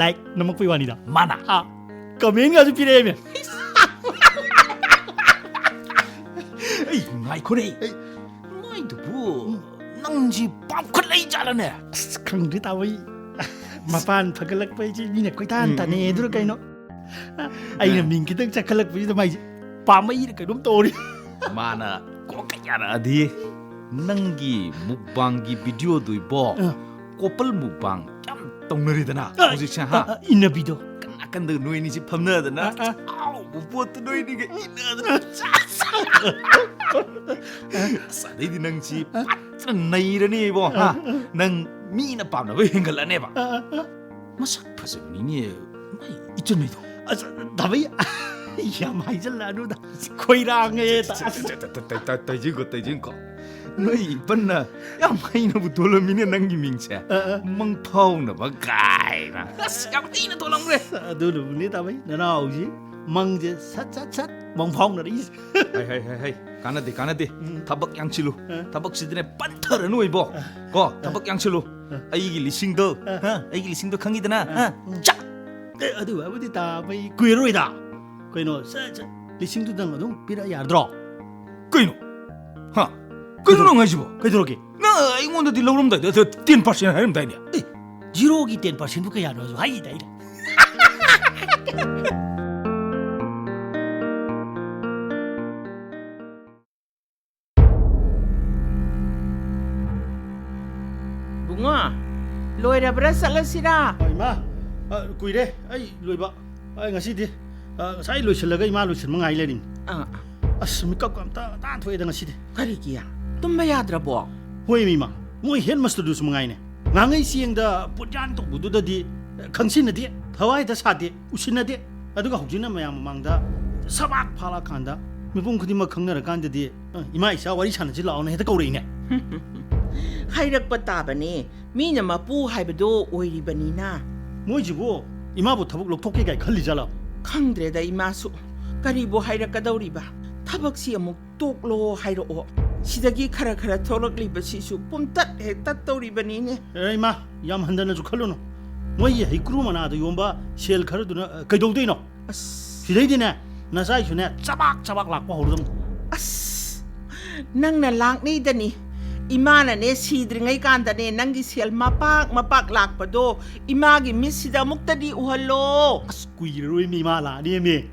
like ꯅꯝꯃꯛꯄꯩ ꯋꯥꯅꯤꯗ꯫ ꯃꯥꯅ? ꯑ, commentꯒꯁꯨ ꯄꯤꯔꯛꯑꯦꯃꯦ꯫ ꯑꯩ, ꯉꯥꯏꯈꯣꯅꯦ꯫ ꯑꯩ ꯃꯥꯏꯗꯨꯕꯨ, ꯎꯝ꯫ ꯅꯪꯁꯤ ꯄꯥꯝꯈꯠꯂꯛꯏ ꯖꯥꯠꯂꯅꯦ? ꯑꯁ, ꯈꯪꯗ꯭ꯔꯦ ꯇꯥꯃꯩ꯫ ꯃꯄꯥꯟ ꯐꯒꯠꯂꯛꯄ ꯍꯥꯏꯁꯦ ꯃꯤꯅ ꯀꯣꯏꯇꯥꯟ ꯎꯝ, ꯇꯥꯟꯅꯩ ꯎꯝ, ꯍꯥꯏꯗꯨꯔ ꯎꯝ, ꯀꯩꯅꯣ? ꯎꯝ꯫ ꯑꯩꯅ ꯑ꯫ ꯃꯤꯡ ꯈꯤꯇꯪ ꯆꯠꯈꯠꯂꯛꯄꯁꯤꯗ ꯃꯥꯏꯁꯦ ꯄꯥꯝꯃꯛꯏꯔ ꯀꯩꯅꯣꯝ ꯇꯧꯔꯤ꯫ ꯃꯥꯅ ꯀꯣꯛꯀ ꯌꯥꯔꯛꯑꯗꯤ꯫ ꯅꯪꯒꯤ ꯃꯨꯛꯕꯥꯡꯒꯤ ꯚꯤꯗꯤꯑꯣꯗꯨ ꯏꯕꯣ, ꯑ꯫ ꯀꯣꯄꯜ ꯃꯨꯛꯕꯥꯡ ꯌꯥꯝ ꯇꯧꯅꯔꯤꯗꯅ ꯑ, ꯍꯧꯖꯤꯛꯁꯦ, ꯍꯥ? ꯑ, ꯑ, ꯏꯟꯅꯕꯤꯗꯣ꯫ ꯅꯥꯀꯟꯗ ꯅꯣꯏ ꯑꯅꯤꯁꯤ ꯐꯝꯅꯗꯅ ꯑ, ꯑ꯫ ꯑꯍꯥꯎꯕ ꯄꯣꯠꯇꯨ ꯅꯣꯏ ꯑꯅꯤꯒ ꯏꯟꯅꯗꯅ ꯆꯥꯁꯤ꯫ ꯑꯁ, ꯑꯗꯩꯗꯤ ꯅꯪꯁꯤ ꯐꯖꯅ ꯅꯩꯔꯅꯤ ꯏꯕꯣ, ꯍꯥ? ꯅꯪ ꯃꯤꯅ ꯄꯥꯝꯅꯕ ꯍꯦꯟꯒꯠꯂꯅꯦꯕ꯫ ꯑ, ꯑ, ꯑ꯫ ꯃꯁꯛ ꯐꯖꯕꯅꯤꯅꯦ, ꯃꯥꯏ ꯏꯆꯟꯅꯨꯄꯤꯗꯣ꯫ ꯑꯁ, ꯊꯥꯕꯩ, ꯌꯥꯝ ꯍꯥꯏꯖꯜꯂꯛꯑꯅꯨꯗ꯫ ꯈꯣꯏꯔꯥꯡꯉꯦ꯫ ꯇ-, ꯇ-, ꯇ-, ꯇ-, ꯇ-, ꯇ-, ꯇꯩꯖꯤꯡꯀꯣ, ꯇꯩꯖꯤꯡꯀꯣ꯫ ꯅꯣꯏ ꯏꯄꯟꯅ ꯌꯥꯝ ꯍꯩꯅꯕꯨ ꯊꯣꯜꯂꯝꯃꯤꯅꯦ ꯅꯪꯒꯤ ꯃꯤꯡꯁꯦ꯫ ꯑ, ꯑ꯫ ꯃꯪꯐꯥꯎꯅꯕ ꯀꯥꯏꯅ꯫ ꯑꯁ, ꯌꯥꯝ ꯊꯤꯅ ꯊꯣꯜꯂꯝꯈ꯭ꯔꯦ꯫ ꯑꯗꯨꯅꯕꯨꯅꯦ ꯊꯥꯕꯩ, ꯅꯅꯥꯎꯁꯤ ꯃꯪꯁꯦ ꯁꯠ, ꯁꯠ, ꯁꯠ ꯃꯪꯐꯥꯎꯅꯔꯛꯏꯁꯦ꯫ ꯍꯩ, ꯍꯩ, ꯍꯩ, ꯍꯩ꯫ ꯀꯥꯟꯅꯗꯦ, ꯀꯥꯟꯅꯗꯦ꯫ ꯎꯝ꯫ ꯊꯕꯛ ꯌꯥꯡꯁꯤꯜꯂꯨ꯫ ꯑ꯫ ꯊꯕꯛꯁꯤꯗꯅꯦ ꯄꯟꯊꯔꯅꯨ ꯏꯕꯣ꯫ ꯑ꯫ ꯀꯣ, ꯑ꯫ ꯊꯕꯛ ꯌꯥꯡꯁꯤꯜꯂꯨ꯫ ꯑ꯫ ꯑꯩꯒꯤ ꯂꯤꯁꯤꯡꯗꯣ, ꯑ꯫ ꯍꯥ? ꯑꯩꯒꯤ ꯂꯤꯁꯤꯡꯗꯣ ꯈꯪꯉꯤꯗꯅ? ꯑ꯫ ꯍꯥ? ꯎꯝ꯫ ꯆꯥ! ꯑꯦ, ꯑꯗꯨ ꯍꯥꯏꯕꯨꯗꯤ ꯇꯥꯕꯩ ꯀꯨꯏꯔꯔꯣꯏꯗ꯫ ꯀꯩꯅꯣ, ꯁꯠ, ꯁꯠ, ꯂꯤꯁꯤꯡꯗꯨꯗꯪ ꯑꯗꯨꯝ ꯄꯤꯔꯛ ꯌꯥꯔꯗ꯭ꯔꯣ? ꯀꯩꯅꯣ? ꯍꯥ? ꯀꯩꯅꯣ ꯀꯩꯗꯧ-, ꯅꯪ ꯍꯥꯏꯁꯤꯕꯣ? ꯀꯩꯗꯧꯔꯒꯦ? ꯅꯪ ꯑꯩꯉꯣꯟꯗꯗꯤ ꯂꯧꯔꯝꯗꯥꯏꯗ ten percent ꯍꯥꯏꯔꯝꯗꯥꯏꯅꯦ꯫ ꯑꯦ, ꯖꯤꯔꯣꯒꯤ ten percentꯕꯨ ꯀꯌꯥꯅꯣ ꯍꯥꯏꯁꯨ ꯍꯥꯏꯗꯦ ꯑꯩꯅ꯫ ꯕꯨꯡꯉꯣ, ꯂꯣꯏꯔꯕ꯭ꯔꯥ? ꯆꯠꯂꯁꯤꯔꯥ? ꯑ, ꯏꯃꯥ, ꯑ, ꯀꯨꯏꯔꯦ ꯑꯩ ꯂꯣꯏꯕ꯫ ꯑ, ꯉꯁꯤꯗꯤ, ꯑ, ꯉꯁꯥꯏ ꯂꯣꯏꯁꯤꯜꯂꯒ ꯏꯃꯥ ꯂꯣꯏꯁꯤꯟꯕ ꯉꯥꯏ ꯂꯩꯔꯤꯅꯤ꯫ ꯑꯥ꯫ ꯑꯁ, ꯃꯤꯀꯞꯀ ꯑꯝꯇ ꯉꯟꯇꯥ ꯊꯣꯛꯑꯦꯗ ꯉꯁꯤꯗꯤ꯫ ꯀꯔꯤꯒꯤ? ꯇꯨꯝꯕ ꯌꯥꯗ꯭ꯔꯕꯣ? ꯍꯣꯏ, ꯏꯃꯥ, ꯃꯣꯏ ꯍꯦꯗ ꯃꯥꯁꯇꯔꯗꯨꯁꯨ ꯃꯉꯥꯏꯅꯦ꯫ ꯉꯥꯡꯉꯩ ꯆꯦꯡꯗ ꯄꯣꯠꯌꯥꯟ ꯇꯧꯕꯗꯨꯗꯗꯤ ꯈꯪꯁꯤꯟꯅꯗꯦ, ꯊꯋꯥꯏꯗ ꯁꯥꯗꯦ, ꯎꯁꯤꯟꯅꯗꯦ꯫ ꯑꯗꯨꯒ ꯍꯧꯖꯤꯛꯅ ꯃꯌꯥꯝ ꯃꯃꯥꯡꯗ ꯁꯕꯥꯛ ꯐꯥꯜꯂꯛꯑꯀꯥꯟꯗ ꯃꯤꯄꯨꯝ ꯈꯨꯗꯤꯡꯃꯛ ꯈꯪꯅꯔꯀꯥꯟꯗꯗꯤ, "ꯑ, ꯏꯃꯥ ꯏꯆꯥ ꯋꯥꯔꯤ ꯁꯥꯟꯅꯁꯤ ꯂꯥꯛꯑꯣꯅ" ꯍꯦꯛꯇ ꯀꯧꯔꯛꯏꯅꯦ꯫ ꯍꯥꯏꯔꯛꯄ ꯇꯥꯕꯅꯤ, ꯃꯤꯅ ꯃꯄꯨ ꯍꯥꯏꯕꯗꯣ ꯑꯣꯏꯔꯤꯕꯅꯤꯅ꯫ ꯃꯣꯏꯁꯤꯕꯨ ꯏꯃꯥꯕꯨ ꯊꯕꯛ ꯂꯧꯊꯣꯛꯀꯦ ꯀꯥꯏ ꯈꯜꯂꯤꯖꯥꯠꯂꯣ? ꯈꯪꯗ꯭ꯔꯦꯗ ꯏꯃꯥꯁꯨ, ꯀꯔꯤꯕꯨ ꯍꯥꯏꯔꯛꯀꯗꯧꯔꯤꯕ? ꯊꯕꯛꯁꯤ ꯑꯃꯨꯛ ꯇꯣꯛꯂꯣ ꯍꯥꯏꯔꯛꯑꯣ꯫ ꯁꯤꯗꯒꯤ ꯈꯔ ꯈꯔ ꯊꯣꯛꯂꯛꯂꯤꯕꯁꯤꯁꯨ ꯄꯨꯝꯇꯠ ꯍꯦꯛ ꯇꯠꯇꯧꯔꯤꯕꯅꯤꯅꯦ꯫ ꯑꯦ, ꯏꯃꯥ, ꯌꯥꯝ ꯍꯟꯊꯅꯁꯨ ꯈꯜꯂꯨꯅꯨ꯫ ꯃꯣꯏꯒꯤ ꯍꯩꯀ꯭ꯔꯨ ꯃꯅꯥꯗ ꯌꯣꯝꯕ ꯁꯦꯜ ꯈꯔꯗꯨꯅ, ꯑ, ꯀꯩꯗꯧꯗꯣꯏꯅꯣ? ꯑꯁ꯫ ꯁꯤꯗꯩꯗꯤꯅꯦ, ꯅꯆꯥꯏꯁꯨꯅꯦ, ꯆꯕꯥꯛ ꯆꯕꯥꯛ ꯂꯥꯛꯄ ꯍꯧꯔꯗꯝꯅꯤ꯫ ꯑꯁ, ꯅꯪꯅ ꯂꯥꯛꯅꯤꯗꯅꯤ꯫ ꯏꯃꯥꯅꯅꯦ, ꯁꯤꯗ꯭ꯔꯤꯉꯩ ꯀꯥꯟꯗꯅꯦ, ꯅꯪꯒꯤ ꯁꯦꯜ ꯃꯄꯥꯛ ꯃꯄꯥꯛ ꯂꯥꯛꯄꯗꯣ ꯏꯃꯥꯒꯤ ꯃꯤꯠꯁꯤꯗ ꯑꯃꯨꯛꯇꯗꯤ ꯎꯍꯜꯂꯣ꯫ ꯑꯁ, ꯀꯨꯏꯔꯔꯣꯏꯃꯤ, ꯏꯃꯥ ꯂꯥꯛꯑꯅꯤꯃꯤ꯫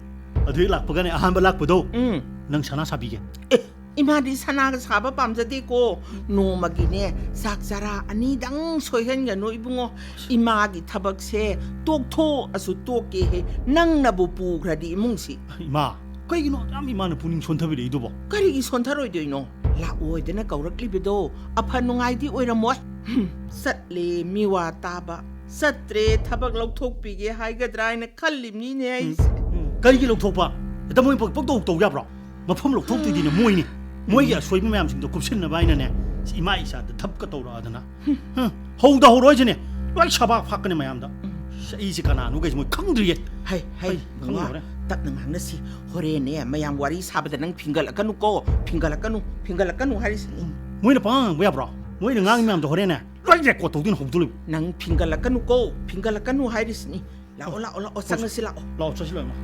ꯑꯗꯨ ꯍꯦꯛ ꯂꯥꯛꯄꯒꯅꯦ, ꯑꯍꯥꯟꯕ ꯂꯥꯛꯄꯗꯣ, ꯎꯝ꯫ ꯅꯪ ꯁꯅꯥ ꯁꯥꯕꯤꯒꯦ꯫ ꯑꯦ, ꯏꯃꯥꯗꯤ ꯁꯅꯥꯒ ꯁꯥꯕ ꯄꯥꯝꯖꯗꯦꯀꯣ꯫ ꯅꯣꯡꯃꯒꯤꯅꯦ, ꯆꯥꯛ ꯆꯔꯥ ꯑꯅꯤꯗꯪ ꯁꯣꯏꯍꯟꯒꯅꯨ ꯏꯕꯨꯡꯉꯣ꯫ ꯏꯃꯥꯒꯤ ꯊꯕꯛꯁꯦ ꯇꯣꯛꯊꯣꯛꯑꯁꯨ ꯇꯣꯛꯀꯦ ꯍꯦ, ꯅꯪꯅꯕꯨ ꯄꯨꯈ꯭ꯔꯗꯤ ꯏꯃꯨꯡꯁꯤ꯫ ꯏꯃꯥ, ꯀꯩꯒꯤꯅꯣ ꯌꯥꯝ ꯏꯃꯥꯅ ꯄꯨꯛꯅꯤꯡ ꯁꯣꯟꯊꯕꯤꯔꯛꯏꯗꯨꯕꯣ? ꯀꯔꯤꯒꯤ ꯁꯣꯟꯊꯔꯣꯏꯗꯣꯏꯅꯣ? ꯂꯥꯛꯑꯣꯏꯗꯅ ꯀꯧꯔꯛꯂꯤꯕꯗꯣ ꯑꯐ ꯅꯨꯡꯉꯥꯏꯗꯤ ꯑꯣꯏꯔꯝꯃꯣꯏ꯫ ꯍꯨꯝ, ꯆꯠꯂꯦ ꯃꯤꯋꯥ ꯇꯥꯕ, ꯆꯠꯇ꯭ꯔꯦ ꯊꯕꯛ ꯂꯧꯊꯣꯛꯄꯤꯒꯦ ꯍꯥꯏꯒꯗ꯭ꯔꯥ ꯍꯥꯏꯅ ꯈꯜꯂꯤꯕꯅꯤꯅꯦ ꯑꯩꯁꯦ꯫ ꯀꯔꯤꯒꯤ ꯂꯧꯊꯣꯛꯄ? ꯍꯦꯛꯇ ꯃꯣꯏ ꯄꯪꯇꯧ ꯇꯧ ꯌꯥꯕ꯭ꯔꯣ? ꯃꯐꯝ ꯂꯧꯊꯣꯛꯇꯣꯏꯗꯤꯅ ꯃꯣꯏꯅꯤ꯫ ꯃꯣꯏꯒꯤ ꯑꯁꯣꯏꯕ ꯃꯌꯥꯝꯁꯤꯡꯗꯣ ꯀꯨꯞꯁꯤꯟꯅꯕ ꯍꯥꯏꯅꯅꯦ, ꯁꯤ ꯏꯃꯥ ꯏꯆꯥꯗ ꯊꯕꯛꯀ ꯇꯧꯔꯛꯑꯗꯅ꯫ ꯍꯨꯝ, ꯍꯧꯗ ꯍꯧꯔꯣꯏꯁꯤꯅꯦ, ꯂꯣꯏ ꯁꯕꯥꯛ ꯐꯥꯛꯀꯅꯤ ꯃꯌꯥꯝꯗ꯫ ꯁꯤ ꯑꯩꯁꯦ ꯀꯅꯥꯅꯣ ꯀꯩꯁꯦ ꯃꯣꯏ ꯈꯪꯗ꯭ꯔꯤꯌꯦ꯫ ꯍꯩ, ꯍꯩ, ꯍꯩ, ꯕꯨꯡꯉꯣ, ꯈꯪꯗꯧꯔꯦ꯫ ꯇꯞꯅ ꯉꯥꯡꯅꯁꯤ꯫ ꯍꯣꯔꯦꯟꯅꯦ ꯃꯌꯥꯝ ꯋꯥꯔꯤ ꯁꯥꯕꯗ ꯅꯪ ꯐꯤꯡꯒꯠꯂꯛꯀꯅꯨꯀꯣ, ꯐꯤꯡꯒꯠꯂꯛꯀꯅꯨ, ꯐꯤꯡꯒꯠꯂꯛꯀꯅꯨ ꯍꯥꯏꯔꯤꯁꯤꯅꯤ꯫ ꯃꯣꯏꯅ ꯄꯉꯥꯡ ꯉꯥꯡꯕ ꯌꯥꯕ꯭ꯔꯣ? ꯃꯣꯏꯅ ꯉꯥꯡꯉꯤ ꯃꯌꯥꯝꯗꯣ ꯍꯣꯔꯦꯟꯅꯦ ꯂꯣꯏ ꯔꯦꯀꯣꯔꯗ ꯇꯧꯗꯣꯏꯅꯦ ꯍꯧꯗꯣꯔꯤꯕ꯫ ꯅꯪ ꯐꯤꯡꯒꯠꯂꯛꯀꯅꯨꯀꯣ, ꯐꯤꯡꯒꯠꯂꯛꯀꯅꯨ ꯍꯥꯏꯔꯤꯁꯤꯅꯤ꯫ ꯂꯥꯛꯑꯣ, ꯂꯥꯛꯑꯣ, ꯂꯥꯛꯑꯣ, ꯆꯪꯉꯁꯤ ꯂꯥꯛꯑꯣ꯫ ꯂꯥꯛꯑꯣ, ꯆꯠꯁꯤ ꯂꯥꯛꯑꯣ, ꯏꯃꯥ꯫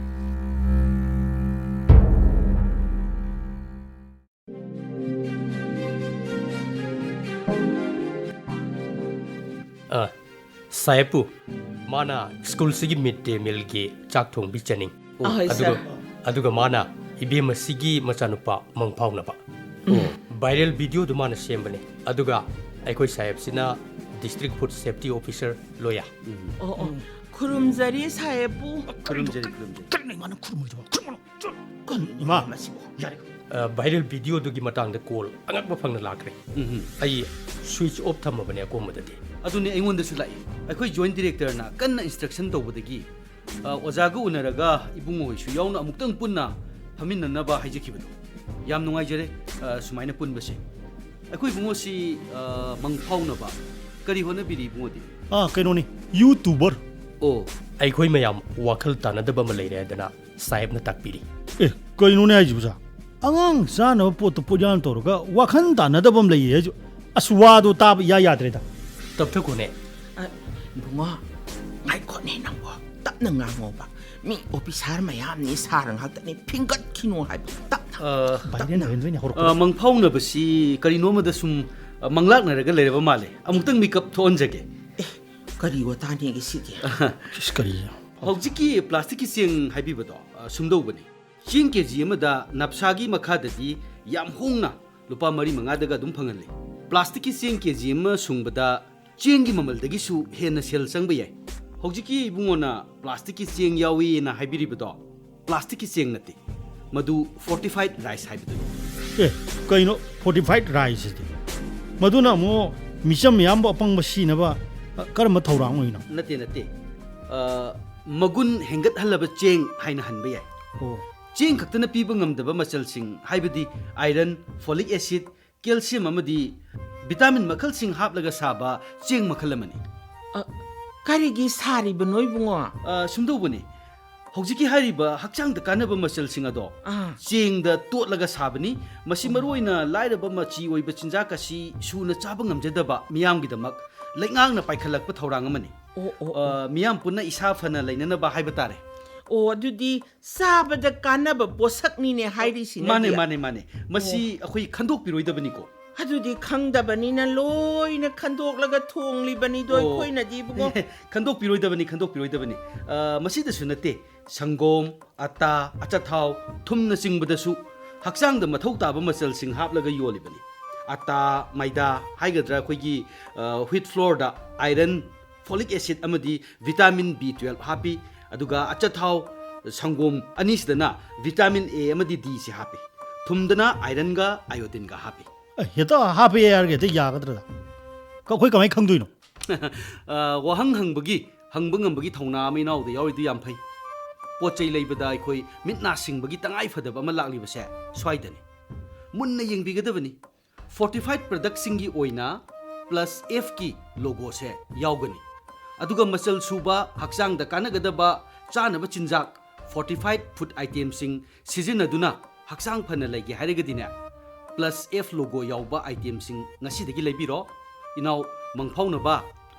ꯑ, ꯁꯥꯍꯦꯕꯄꯨ, ꯃꯥꯅ ꯁ꯭ꯀꯨꯜꯁꯤꯒꯤ ꯃꯤꯗ ꯗꯦ ꯃꯤꯜꯒꯤ ꯆꯥꯛ ꯊꯣꯡꯕꯤ ꯆꯥꯅꯤꯡ꯫ ꯑꯣ, ꯍꯣꯏ, ꯑꯗꯨꯒ, ꯁꯥꯔ꯫ ꯑꯗꯨꯒ ꯃꯥꯅ ꯏꯕꯦꯝꯃꯁꯤꯒꯤ ꯃꯆꯥꯅꯨꯄꯥ ꯃꯪꯐꯥꯎꯅꯕ꯫ ꯑꯣ꯫ ꯚꯥꯏꯔꯦꯜ ꯚꯤꯗꯤꯑꯣꯗꯨ ꯃꯥꯅ ꯁꯦꯝꯕꯅꯦ꯫ ꯑꯗꯨꯒ ꯑꯩꯈꯣꯏ ꯁꯥꯍꯦꯕꯁꯤꯅ ꯗꯤꯁꯇ꯭ꯔꯤꯛ ꯐꯨꯗ ꯁꯦꯐꯇꯤ ꯑꯣꯐꯤꯁꯔ ꯂꯣꯌꯥ꯫ ꯑꯣ, ꯑꯣ꯫ ꯈꯨꯔꯨꯝꯖꯔꯤ, ꯁꯥꯍꯦꯕꯄꯨ꯫ ꯈꯨꯔꯨꯝꯖꯔꯤ, ꯈꯨꯔꯨꯝꯖꯔꯤ꯫ ꯀꯔꯤꯅꯣ ꯏꯃꯥꯅ ꯈꯨꯔꯨꯝꯃꯣꯏꯗꯕ? ꯈꯨꯔꯨꯝꯃꯣ꯫ ꯀꯔꯤꯅꯣ ꯏꯃꯥ, ꯃꯁꯤꯕꯨ? ꯌꯥꯔꯦ꯫ ꯑ, ꯚꯥꯏꯔꯦꯜ ꯚꯤꯗꯤꯑꯣꯗꯨꯒꯤ ꯃꯇꯥꯡꯗ ꯀꯣꯜ ꯑꯉꯛꯄ ꯐꯪꯅ ꯂꯥꯛꯈ꯭ꯔꯦ꯫ ꯎꯝ꯫ ꯑꯩ ꯁ꯭ꯋꯤꯆ ꯑꯣꯐ ꯊꯝꯃꯕꯅꯦ ꯑꯀꯣꯝꯕꯗꯗꯤ꯫ ꯑꯗꯨꯅꯦ ꯑꯩꯉꯣꯟꯗꯁꯨ ꯂꯥꯛꯏ꯫ ꯑꯩꯈꯣꯏ ꯖꯣꯏꯟꯠ ꯗꯤꯔꯦꯛꯇꯔꯅ ꯀꯟꯅ ꯏꯟꯁꯇ꯭ꯔꯛꯁꯟ ꯇꯧꯕꯗꯒꯤ, ꯑ, ꯑꯣꯖꯥꯒ ꯎꯅꯔꯒ ꯏꯕꯨꯡꯉꯣ ꯍꯣꯏꯁꯨ ꯌꯥꯎꯅ ꯑꯃꯨꯛꯇꯪ ꯄꯨꯟꯅ ꯐꯝꯃꯤꯟꯅꯅꯕ ꯍꯥꯏꯖꯈꯤꯕꯗꯣ꯫ ꯌꯥꯝ ꯅꯨꯡꯉꯥꯏꯖꯔꯦ, ꯑ, ꯁꯨꯃꯥꯏꯅ ꯄꯨꯟꯕꯁꯦ꯫ ꯑꯩꯈꯣꯏ ꯏꯕꯨꯡꯉꯣꯁꯤ, ꯑ, ꯃꯪ ꯐꯥꯎꯅꯕ ꯀꯔꯤ ꯍꯣꯠꯅꯕꯤꯔꯤ ꯏꯕꯨꯡꯉꯣꯗꯤ? ꯑꯥ, ꯀꯩꯅꯣꯅꯤ, ꯌꯨꯇꯨꯕꯔ꯫ ꯑꯣ꯫ ꯑꯩꯈꯣꯏ ꯃꯌꯥꯝ ꯋꯥꯈꯜ ꯇꯥꯅꯗꯕ ꯑꯃ ꯂꯩꯔꯦ ꯍꯥꯏꯗꯅ ꯁꯥꯍꯦꯕꯅ ꯇꯥꯛꯄꯤꯔꯤ꯫ ꯑꯦ, ꯀꯩꯅꯣꯅꯦ ꯍꯥꯏꯁꯤꯕꯣ, ꯁꯥꯔ? ꯑꯉꯥꯡ ꯆꯥꯅꯕ ꯄꯣꯠꯇꯣ ꯄꯣꯠꯌꯥꯟ ꯇꯧꯔꯒ ꯋꯥꯈꯜ ꯇꯥꯅꯗꯕ ꯑꯃ ꯂꯩꯌꯦ ꯍꯥꯏꯁꯨ꯫ ꯑꯁ, ꯋꯥꯗꯣ ꯇꯥꯕ ꯏꯌꯥ ꯌꯥꯗ꯭ꯔꯦꯗ꯫ ꯇꯞꯊꯈꯣꯅꯦ꯫ ꯑ, ꯏꯕꯨꯡꯉꯣ, ꯉꯥꯏꯈꯣꯅꯦ ꯅꯪꯕꯣ꯫ ꯇꯞꯅ ꯉꯥꯡꯉꯣꯕ꯫ ꯃꯤ ꯑꯣꯐꯤꯁꯥꯔ ꯃꯌꯥꯝꯅꯤ, ꯁꯥꯔ ꯉꯥꯛꯇꯅꯤ, ꯐꯤꯡꯒꯠꯈꯤꯅꯨ ꯍꯥꯏꯕ꯫ ꯇꯞꯅ, ꯑ, ꯚꯥꯏꯔꯦꯟ ꯇꯞꯅ꯫ ꯑꯣꯏꯍꯟꯗꯣꯏꯅꯦ ꯍꯧꯔꯛꯄꯗ꯫ ꯑ, ꯃꯪꯐꯥꯎꯅꯕꯁꯤ ꯀꯔꯤꯅꯣ ꯑꯃꯗ ꯁꯨꯝ, ꯑ, ꯃꯪꯂꯥꯛꯅꯔꯒ ꯂꯩꯔꯕ ꯃꯥꯜꯂꯦ꯫ ꯑꯃꯨꯛꯇꯪ ꯃꯤꯀꯞ ꯊꯣꯛꯍꯟꯖꯒꯦ꯫ ꯑꯦ, ꯀꯔꯤ ꯋꯥꯇꯥꯅꯤꯒꯦ ꯁꯤꯗꯤ? ꯏꯁ, ꯀꯔꯤ? ꯍꯧꯖꯤꯛꯀꯤ ꯄ꯭ꯂꯥꯁꯇꯤꯛꯀꯤ ꯆꯦꯡ ꯍꯥꯏꯕꯤꯕꯗꯣ, ꯑ, ꯁꯨꯝꯗꯧꯕꯅꯤ꯫ ꯆꯦꯡ ꯀꯦ ꯖꯤ ꯑꯃꯗ ꯅꯞꯁꯥꯒꯤ ꯃꯈꯥꯗꯗꯤ ꯌꯥꯝ ꯍꯣꯡꯅ ꯂꯨꯄꯥ ꯃꯔꯤ ꯃꯉꯥꯗꯒ ꯑꯗꯨꯝ ꯐꯪꯍꯜꯂꯤ꯫ ꯄ꯭ꯂꯥꯁꯇꯤꯛꯀꯤ ꯆꯦꯡ ꯀꯦ ꯖꯤ ꯑꯃ ꯁꯨꯡꯕꯗ ꯆꯦꯡꯒꯤ ꯃꯃꯜꯗꯒꯤꯁꯨ ꯍꯦꯟꯅ ꯁꯦꯜ ꯆꯪꯕ ꯌꯥꯏ꯫ ꯍꯧꯖꯤꯛꯀꯤ ꯏꯕꯨꯡꯉꯣꯅ ꯄ꯭ꯂꯥꯁꯇꯤꯛꯀꯤ ꯆꯦꯡ ꯌꯥꯎꯏꯅ ꯍꯥꯏꯕꯤꯔꯤꯕꯗꯣ ꯄ꯭ꯂꯥꯁꯇꯤꯛꯀꯤ ꯆꯦꯡ ꯅꯠꯇꯦ, ꯃꯗꯨ ꯐꯣꯔꯇꯤꯐꯥꯏꯗ ꯔꯥꯏꯁ ꯍꯥꯏꯕꯗꯨꯅꯤ꯫ ꯑꯦ, ꯀꯩꯅꯣ ꯐꯣꯔꯇꯤꯐꯥꯏꯗ ꯔꯥꯏꯁ ꯍꯥꯏꯗꯤ? ꯃꯗꯨꯅ ꯑꯃꯨꯛ ꯃꯤꯆꯝ ꯃꯤꯌꯥꯝꯕꯨ ꯑꯄꯪꯕ ꯁꯤꯅꯕ, ꯑ, ꯀꯔꯝꯕ ꯊꯧꯔꯥꯡ ꯑꯣꯏꯅꯣ? ꯅꯠꯇꯦ, ꯅꯠꯇꯦ꯫ ꯑ, ꯃꯒꯨꯟ ꯍꯦꯟꯒꯠꯍꯜꯂꯕ ꯆꯦꯡ ꯍꯥꯏꯅ ꯍꯟꯕ ꯌꯥꯏ꯫ ꯑꯣ꯫ ꯆꯦꯡ ꯈꯛꯇꯅ ꯄꯤꯕ ꯉꯝꯗꯕ ꯃꯆꯜꯁꯤꯡ, ꯍꯥꯏꯕꯗꯤ ꯑꯥꯏꯔꯟ, ꯐꯣꯂꯤꯛ ꯑꯦꯁꯤꯗ, ꯀꯦꯜꯁꯤꯌꯝ ꯑꯃꯗꯤ ꯚꯤꯇꯥꯃꯤꯟ ꯃꯈꯜꯁꯤꯡ ꯍꯥꯞꯂꯒ ꯁꯥꯕ ꯆꯦꯡ ꯃꯈꯜ ꯑꯃꯅꯤ꯫ ꯑ, ꯀꯔꯤꯒꯤ ꯁꯥꯔꯤꯕꯅꯣ, ꯏꯕꯨꯡꯉꯣ? ꯑ, ꯁꯨꯝꯗꯧꯕꯅꯤ, ꯍꯧꯖꯤꯛꯀꯤ ꯍꯥꯏꯔꯤꯕ ꯍꯛꯆꯥꯡꯗ ꯀꯥꯟꯅꯕ ꯃꯆꯜꯁꯤꯡ ꯑꯗꯣ ꯑꯥ꯫ ꯆꯦꯡꯗ ꯇꯣꯠꯂꯒ ꯁꯥꯕꯅꯤ꯫ ꯃꯁꯤ ꯃꯔꯨꯑꯣꯏꯅ ꯂꯥꯏꯔꯕ ꯃꯆꯤ ꯑꯣꯏꯕ ꯆꯤꯟꯖꯥꯛ ꯑꯁꯤ ꯁꯨꯅ ꯆꯥꯕ ꯉꯝꯖꯗꯕ ꯃꯤꯌꯥꯝꯒꯤꯗꯃꯛ ꯂꯩꯉꯥꯛꯅ ꯄꯥꯏꯈꯠꯂꯛꯄ ꯊꯧꯔꯥꯡ ꯑꯃꯅꯤ꯫ ꯑꯣ, ꯑꯣ, ꯑꯣ꯫ ꯑ, ꯃꯤꯌꯥꯝ ꯄꯨꯟꯅ ꯏꯁꯥ ꯐꯅ ꯂꯩꯅꯅꯕ ꯍꯥꯏꯕ ꯇꯥꯔꯦ꯫ ꯑꯣ, ꯑꯗꯨꯗꯤ ꯆꯥꯕꯗ ꯀꯥꯟꯅꯕ ꯄꯣꯠꯁꯛꯅꯤꯅꯦ ꯍꯥꯏꯔꯤꯁꯤꯅꯗꯤ꯫ ꯃꯥꯅꯦ, ꯃꯥꯅꯦ, ꯃꯥꯅꯦ꯫ ꯃꯁꯤ ꯑꯣ꯫ ꯑꯩꯈꯣꯏ ꯈꯟꯗꯣꯛꯄꯤꯔꯣꯏꯗꯕꯅꯤꯀꯣ꯫ ꯑꯗꯨꯗꯤ ꯈꯪꯗꯕꯅꯤꯅ ꯂꯣꯏꯅ ꯈꯟꯗꯣꯛꯂꯒ ꯊꯣꯡꯂꯤꯕꯅꯤꯗꯣ ꯑꯣ꯫ ꯑꯩꯈꯣꯏꯅꯗꯤ, ꯏꯕꯨꯡꯉꯣ꯫ ꯈꯟꯗꯣꯛꯄꯤꯔꯣꯏꯗꯕꯅꯤ, ꯈꯟꯗꯣꯛꯄꯤꯔꯣꯏꯗꯕꯅꯤ꯫ ꯑ, ꯃꯁꯤꯗꯁꯨ ꯅꯠꯇꯦ, ꯁꯪꯒꯣꯝ, ꯑꯇꯥ, ꯑꯆꯥꯊꯥꯎ, ꯊꯨꯝꯅꯆꯤꯡꯕꯗꯁꯨ ꯍꯛꯆꯥꯡꯗ ꯃꯊꯧ ꯇꯥꯕ ꯃꯆꯜꯁꯤꯡ ꯍꯥꯞꯂꯒ ꯌꯣꯜꯂꯤꯕꯅꯤ꯫ ꯑꯇꯥ, ꯃꯩꯗꯥ ꯍꯥꯏꯒꯗ꯭ꯔꯥ, ꯑꯩꯈꯣꯏꯒꯤ, ꯑ, ꯋꯤꯠ ꯐ꯭ꯂꯣꯔꯗ ꯑꯥꯏꯔꯟ, ꯐꯣꯂꯤꯛ ꯑꯦꯁꯤꯗ ꯑꯃꯗꯤ ꯚꯤꯇꯥꯃꯤꯟ ꯕꯤ ꯇ꯭ꯋꯦꯜꯐ ꯍꯥꯞꯄꯤ꯫ ꯑꯗꯨꯒ ꯑꯆꯥꯊꯥꯎ, ꯁꯪꯒꯣꯝ ꯑꯅꯤꯁꯤꯗꯅ ꯚꯤꯇꯥꯃꯤꯟ ꯑꯦ ꯑꯃꯗꯤ ꯗꯤ ꯁꯤ ꯍꯥꯞꯄꯤ꯫ ꯊꯨꯝꯗꯅ ꯑꯥꯏꯔꯟꯒ ꯑꯥꯏꯑꯣꯗꯤꯟꯒ ꯍꯥꯞꯄꯤ꯫ ꯑꯦ, ꯍꯦꯛꯇ ꯍꯥꯄꯛꯑꯦ ꯍꯥꯏꯔꯒ ꯍꯦꯛꯇ ꯌꯥꯒꯗ꯭ꯔꯗ? ꯀ-, ꯑꯩꯈꯣꯏ ꯀꯃꯥꯏꯅ ꯈꯪꯗꯣꯏꯅꯣ? ꯑ, ꯋꯥꯍꯪ ꯍꯪꯕꯒꯤ, ꯍꯪꯕ ꯉꯝꯕꯒꯤ ꯊꯧꯅꯥ ꯑꯃ ꯏꯅꯥꯎꯗ ꯌꯥꯎꯔꯤꯗꯨ ꯌꯥꯝ ꯐꯩ꯫ ꯄꯣꯠ ꯆꯩ ꯂꯩꯕꯗ ꯑꯩꯈꯣꯏ ꯃꯤꯠ ꯅꯥ ꯁꯤꯡꯕꯒꯤ ꯇꯉꯥꯏ ꯐꯗꯕ ꯑꯃ ꯂꯥꯛꯂꯤꯕꯁꯦ ꯁ꯭ꯋꯥꯏꯗꯅꯤ꯫ ꯃꯨꯟꯅ ꯌꯦꯡꯕꯤꯒꯗꯕꯅꯤ꯫ ꯐꯣꯔꯇꯤꯐꯥꯏꯗ ꯄ꯭ꯔꯗꯛꯁꯤꯡꯒꯤ ꯑꯣꯏꯅ ꯄ꯭ꯂꯁ ꯑꯦꯐꯀꯤ ꯂꯣꯒꯣꯁꯦ ꯌꯥꯎꯒꯅꯤ꯫ ꯑꯗꯨꯒ ꯃꯆꯜ ꯁꯨꯕ, ꯍꯛꯆꯥꯡꯗ ꯀꯥꯟꯅꯒꯗꯕ ꯆꯥꯅꯕ ꯆꯤꯟꯖꯥꯛ, ꯐꯣꯔꯇꯤꯐꯥꯏꯗ ꯐꯨꯗ ꯑꯥꯏꯇꯦꯝꯁꯤꯡ ꯁꯤꯖꯤꯟꯅꯗꯨꯅ ꯍꯛꯆꯥꯡ ꯐꯅ ꯂꯩꯒꯦ ꯍꯥꯏꯔꯒꯗꯤꯅꯦ, ꯄ꯭ꯂꯁ ꯑꯦꯐ ꯂꯣꯒꯣ ꯌꯥꯎꯕ ꯑꯥꯏꯇꯦꯝꯁꯤꯡ ꯉꯁꯤꯗꯒꯤ ꯂꯩꯕꯤꯔꯣ꯫ ꯏꯅꯥꯎ ꯃꯪꯐꯥꯎꯅꯕ,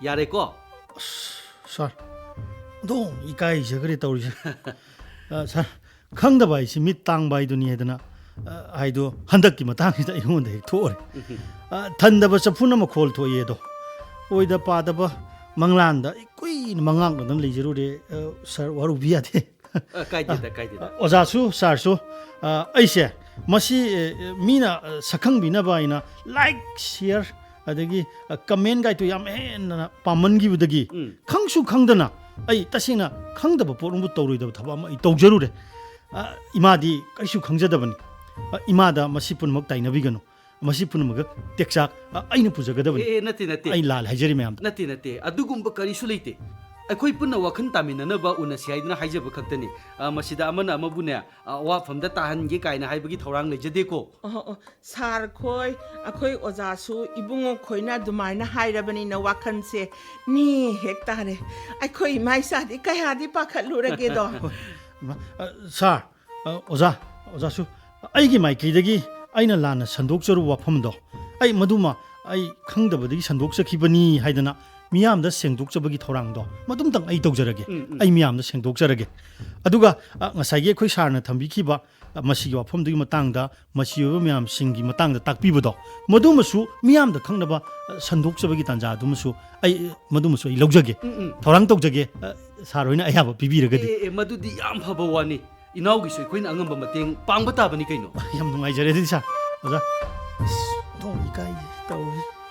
ꯌꯥꯔꯦꯀꯣ? ꯑꯁ, ꯁꯥꯔ, ꯑꯣꯟꯊꯣꯛꯅ ꯏꯀꯥꯏꯖꯈ꯭ꯔꯦ ꯇꯧꯔꯤꯁꯦ꯫ ꯑ, ꯁꯥꯔ, ꯈꯪꯗꯕ ꯍꯥꯏꯁꯤ ꯃꯤꯠ ꯇꯥꯡꯕ ꯍꯥꯏꯗꯨꯅꯤ ꯍꯥꯏꯗꯅ, ꯑ, ꯍꯥꯏꯗꯣ ꯍꯟꯗꯛꯀꯤ ꯃꯇꯥꯡꯁꯤꯗ ꯑꯩꯉꯣꯟꯗ ꯍꯦꯛ ꯊꯣꯛꯑꯔꯦ꯫ ꯎꯝ꯫ ꯑ, ꯊꯟꯗꯕ ꯆꯐꯨꯅ ꯃꯈꯣꯜ ꯊꯣꯛꯏ ꯑꯗꯣ꯫ ꯑꯣꯏꯗ ꯄꯥꯗꯕ ꯃꯪꯂꯥꯟꯗ ꯑꯩ ꯀꯨꯏꯅ ꯃꯪꯉꯥꯛꯅꯗꯅ ꯂꯩꯖꯔꯨꯔꯦ꯫ ꯑ, ꯁꯥꯔ, ꯋꯥꯔꯧꯕꯤ ꯌꯥꯗꯦ꯫ ꯑ, ꯀꯥꯏꯗꯦꯗ, ꯀꯥꯏꯗꯦꯗ꯫ ꯑꯣꯖꯥꯁꯨ, ꯁꯥꯔꯁꯨ, ꯑ, ꯑꯩꯁꯦ ꯃꯁꯤ ꯑꯦ, ꯃꯤꯅ ꯑ, ꯁꯛꯈꯪꯕꯤꯅꯕ ꯍꯥꯏꯅ like, share, ꯑꯗꯒꯤ ꯀꯃꯦꯟ ꯒꯥꯏꯗꯇꯨ ꯌꯥꯝ ꯍꯦꯟꯅ ꯄꯥꯝꯃꯟꯈꯤꯕꯗꯒꯤ ꯎꯝ. ꯈꯪꯁꯨ ꯈꯪꯗꯅ ꯑꯩ ꯇꯁꯦꯡꯅ ꯈꯪꯗꯕ ꯄꯣꯠ ꯑꯃꯕꯨ ꯇꯧꯔꯣꯏꯗꯕ ꯊꯕꯛ ꯑꯃ ꯑꯩ ꯇꯧꯖꯔꯨꯔꯦ꯫ ꯑ, ꯏꯃꯥꯗꯤ ꯀꯔꯤꯁꯨ ꯈꯪꯖꯗꯕꯅꯤ꯫ ꯑ, ꯏꯃꯥꯗ ꯃꯁꯤ ꯄꯨꯝꯅꯃꯛ ꯇꯥꯏꯅꯕꯤꯒꯅꯨ꯫ ꯃꯁꯤ ꯄꯨꯝꯅꯃꯛ ꯇꯦꯛꯆꯥꯛ, ꯑ, ꯑꯩꯅ ꯄꯨꯖꯒꯗꯕꯅꯤ꯫ ꯑꯦ, ꯑꯦ, ꯅꯠꯇꯦ, ꯅꯠꯇꯦ. ꯑꯩ ꯂꯥꯜꯂꯦ ꯍꯥꯏꯖꯔꯤ ꯃꯌꯥꯝꯗ꯫ ꯅꯠꯇꯦ, ꯅꯠꯇꯦ, ꯑꯗꯨꯒꯨꯝꯕ ꯀꯔꯤꯁꯨ ꯂꯩꯇꯦ꯫ ꯑꯩꯈꯣꯏ ꯄꯨꯟꯅ ꯋꯥꯈꯜ ꯇꯥꯃꯤꯟꯅꯅꯕ ꯎꯅꯁꯤ ꯍꯥꯏꯗꯅ ꯍꯥꯏꯖꯕ ꯈꯛꯇꯅꯤ꯫ ꯑ, ꯃꯁꯤꯗ ꯑꯃꯅ ꯑꯃꯕꯨꯅꯦ, ꯑ, ꯑꯋꯥꯐꯝꯗ ꯇꯥꯍꯟꯒꯦ ꯀꯥꯏꯅ ꯍꯥꯏꯕꯒꯤ ꯊꯧꯔꯥꯡ ꯂꯩꯖꯗꯦꯀꯣ꯫ ꯑꯣ, ꯑꯣ, ꯁꯥꯔ ꯈꯣꯏ, ꯑꯩꯈꯣꯏ ꯑꯣꯖꯥꯁꯨ ꯏꯕꯨꯡꯉꯣ ꯈꯣꯏꯅ ꯑꯗꯨꯃꯥꯏꯅ ꯍꯥꯏꯔꯕꯅꯤꯅ ꯋꯥꯈꯜꯁꯦ ꯅꯤ ꯍꯦꯛ ꯇꯥꯔꯦ꯫ ꯑꯩꯈꯣꯏ ꯏꯃꯥ ꯏꯆꯥꯗꯤ ꯀꯌꯥꯗꯤ ꯄꯥꯈꯠꯂꯨꯔꯒꯦꯗꯣ꯫ ꯏꯃꯥ, ꯑ, ꯁꯥꯔ, ꯑ, ꯑꯣꯖꯥ, ꯑꯣꯖꯥꯁꯨ, ꯑꯩꯒꯤ ꯃꯥꯏꯀꯩꯗꯒꯤ ꯑꯩꯅ ꯂꯥꯟꯅ ꯁꯟꯗꯣꯛꯆꯔꯨꯕ ꯋꯥꯐꯝꯗꯣ, ꯑꯩ ꯃꯗꯨꯃ ꯑꯩ ꯈꯪꯗꯕꯗꯒꯤ ꯁꯟꯗꯣꯛꯆꯈꯤꯕꯅꯤ ꯍꯥꯏꯗꯅ ꯃꯤꯌꯥꯝꯗ ꯁꯦꯡꯗꯣꯛꯆꯕꯒꯤ ꯊꯧꯔꯥꯡꯗꯣ ꯃꯗꯨꯝꯇꯪ ꯑꯩ ꯇꯧꯖꯔꯒꯦ꯫ ꯎꯝ, ꯎꯝ. ꯑꯩ ꯃꯤꯌꯥꯝꯗ ꯁꯦꯡꯗꯣꯛꯆꯔꯒꯦ꯫ ꯑꯗꯨꯒ, ꯑ, ꯉꯁꯥꯏꯒꯤ ꯑꯩꯈꯣꯏ ꯁꯥꯔꯅ ꯊꯝꯕꯤꯈꯤꯕ, ꯑ, ꯃꯁꯤꯒꯤ ꯋꯥꯐꯝꯗꯨꯒꯤ ꯃꯇꯥꯡꯗ, ꯃꯁꯤ ꯑꯣꯏꯕ ꯃꯌꯥꯝꯁꯤꯡꯒꯤ ꯃꯇꯥꯡꯗ ꯇꯥꯛꯄꯤꯕꯗꯣ, ꯃꯗꯨꯃꯁꯨ ꯃꯤꯌꯥꯝꯗ ꯈꯪꯅꯕ, ꯑ, ꯁꯟꯗꯣꯛꯆꯕꯒꯤ ꯇꯥꯟꯖꯥ ꯑꯗꯨꯃꯁꯨ ꯑꯩ, ꯃꯗꯨꯃꯁꯨ ꯑꯩ ꯂꯧꯖꯒꯦ꯫ ꯎꯝ, ꯎꯝ. ꯊꯧꯔꯥꯡ ꯇꯧꯖꯒꯦ꯫ ꯑ, ꯁꯥꯔ ꯍꯣꯏꯅ ꯑꯌꯥꯕ ꯄꯤꯕꯤꯔꯒꯗꯤ꯫ ꯑꯦ, ꯑꯦ, ꯃꯗꯨꯗꯤ ꯌꯥꯝ ꯐꯕ ꯋꯥꯅꯤ꯫ ꯏꯅꯥꯎꯒꯤꯁꯨ ꯑꯩꯈꯣꯏꯅ ꯑꯉꯝꯕ ꯃꯇꯦꯡ ꯄꯥꯡꯕ ꯇꯥꯕꯅꯤ ꯀꯩꯅꯣ꯫ ꯌꯥꯝ ꯅꯨꯡꯉꯥꯏꯖꯔꯦ ꯑꯗꯨꯗꯤ ꯁꯥꯔ꯫ ꯑꯣꯖꯥ, ꯑꯁ, ꯑꯣꯟꯊꯣꯛꯅ ꯏꯀꯥꯏ ꯇꯧꯔꯤ꯫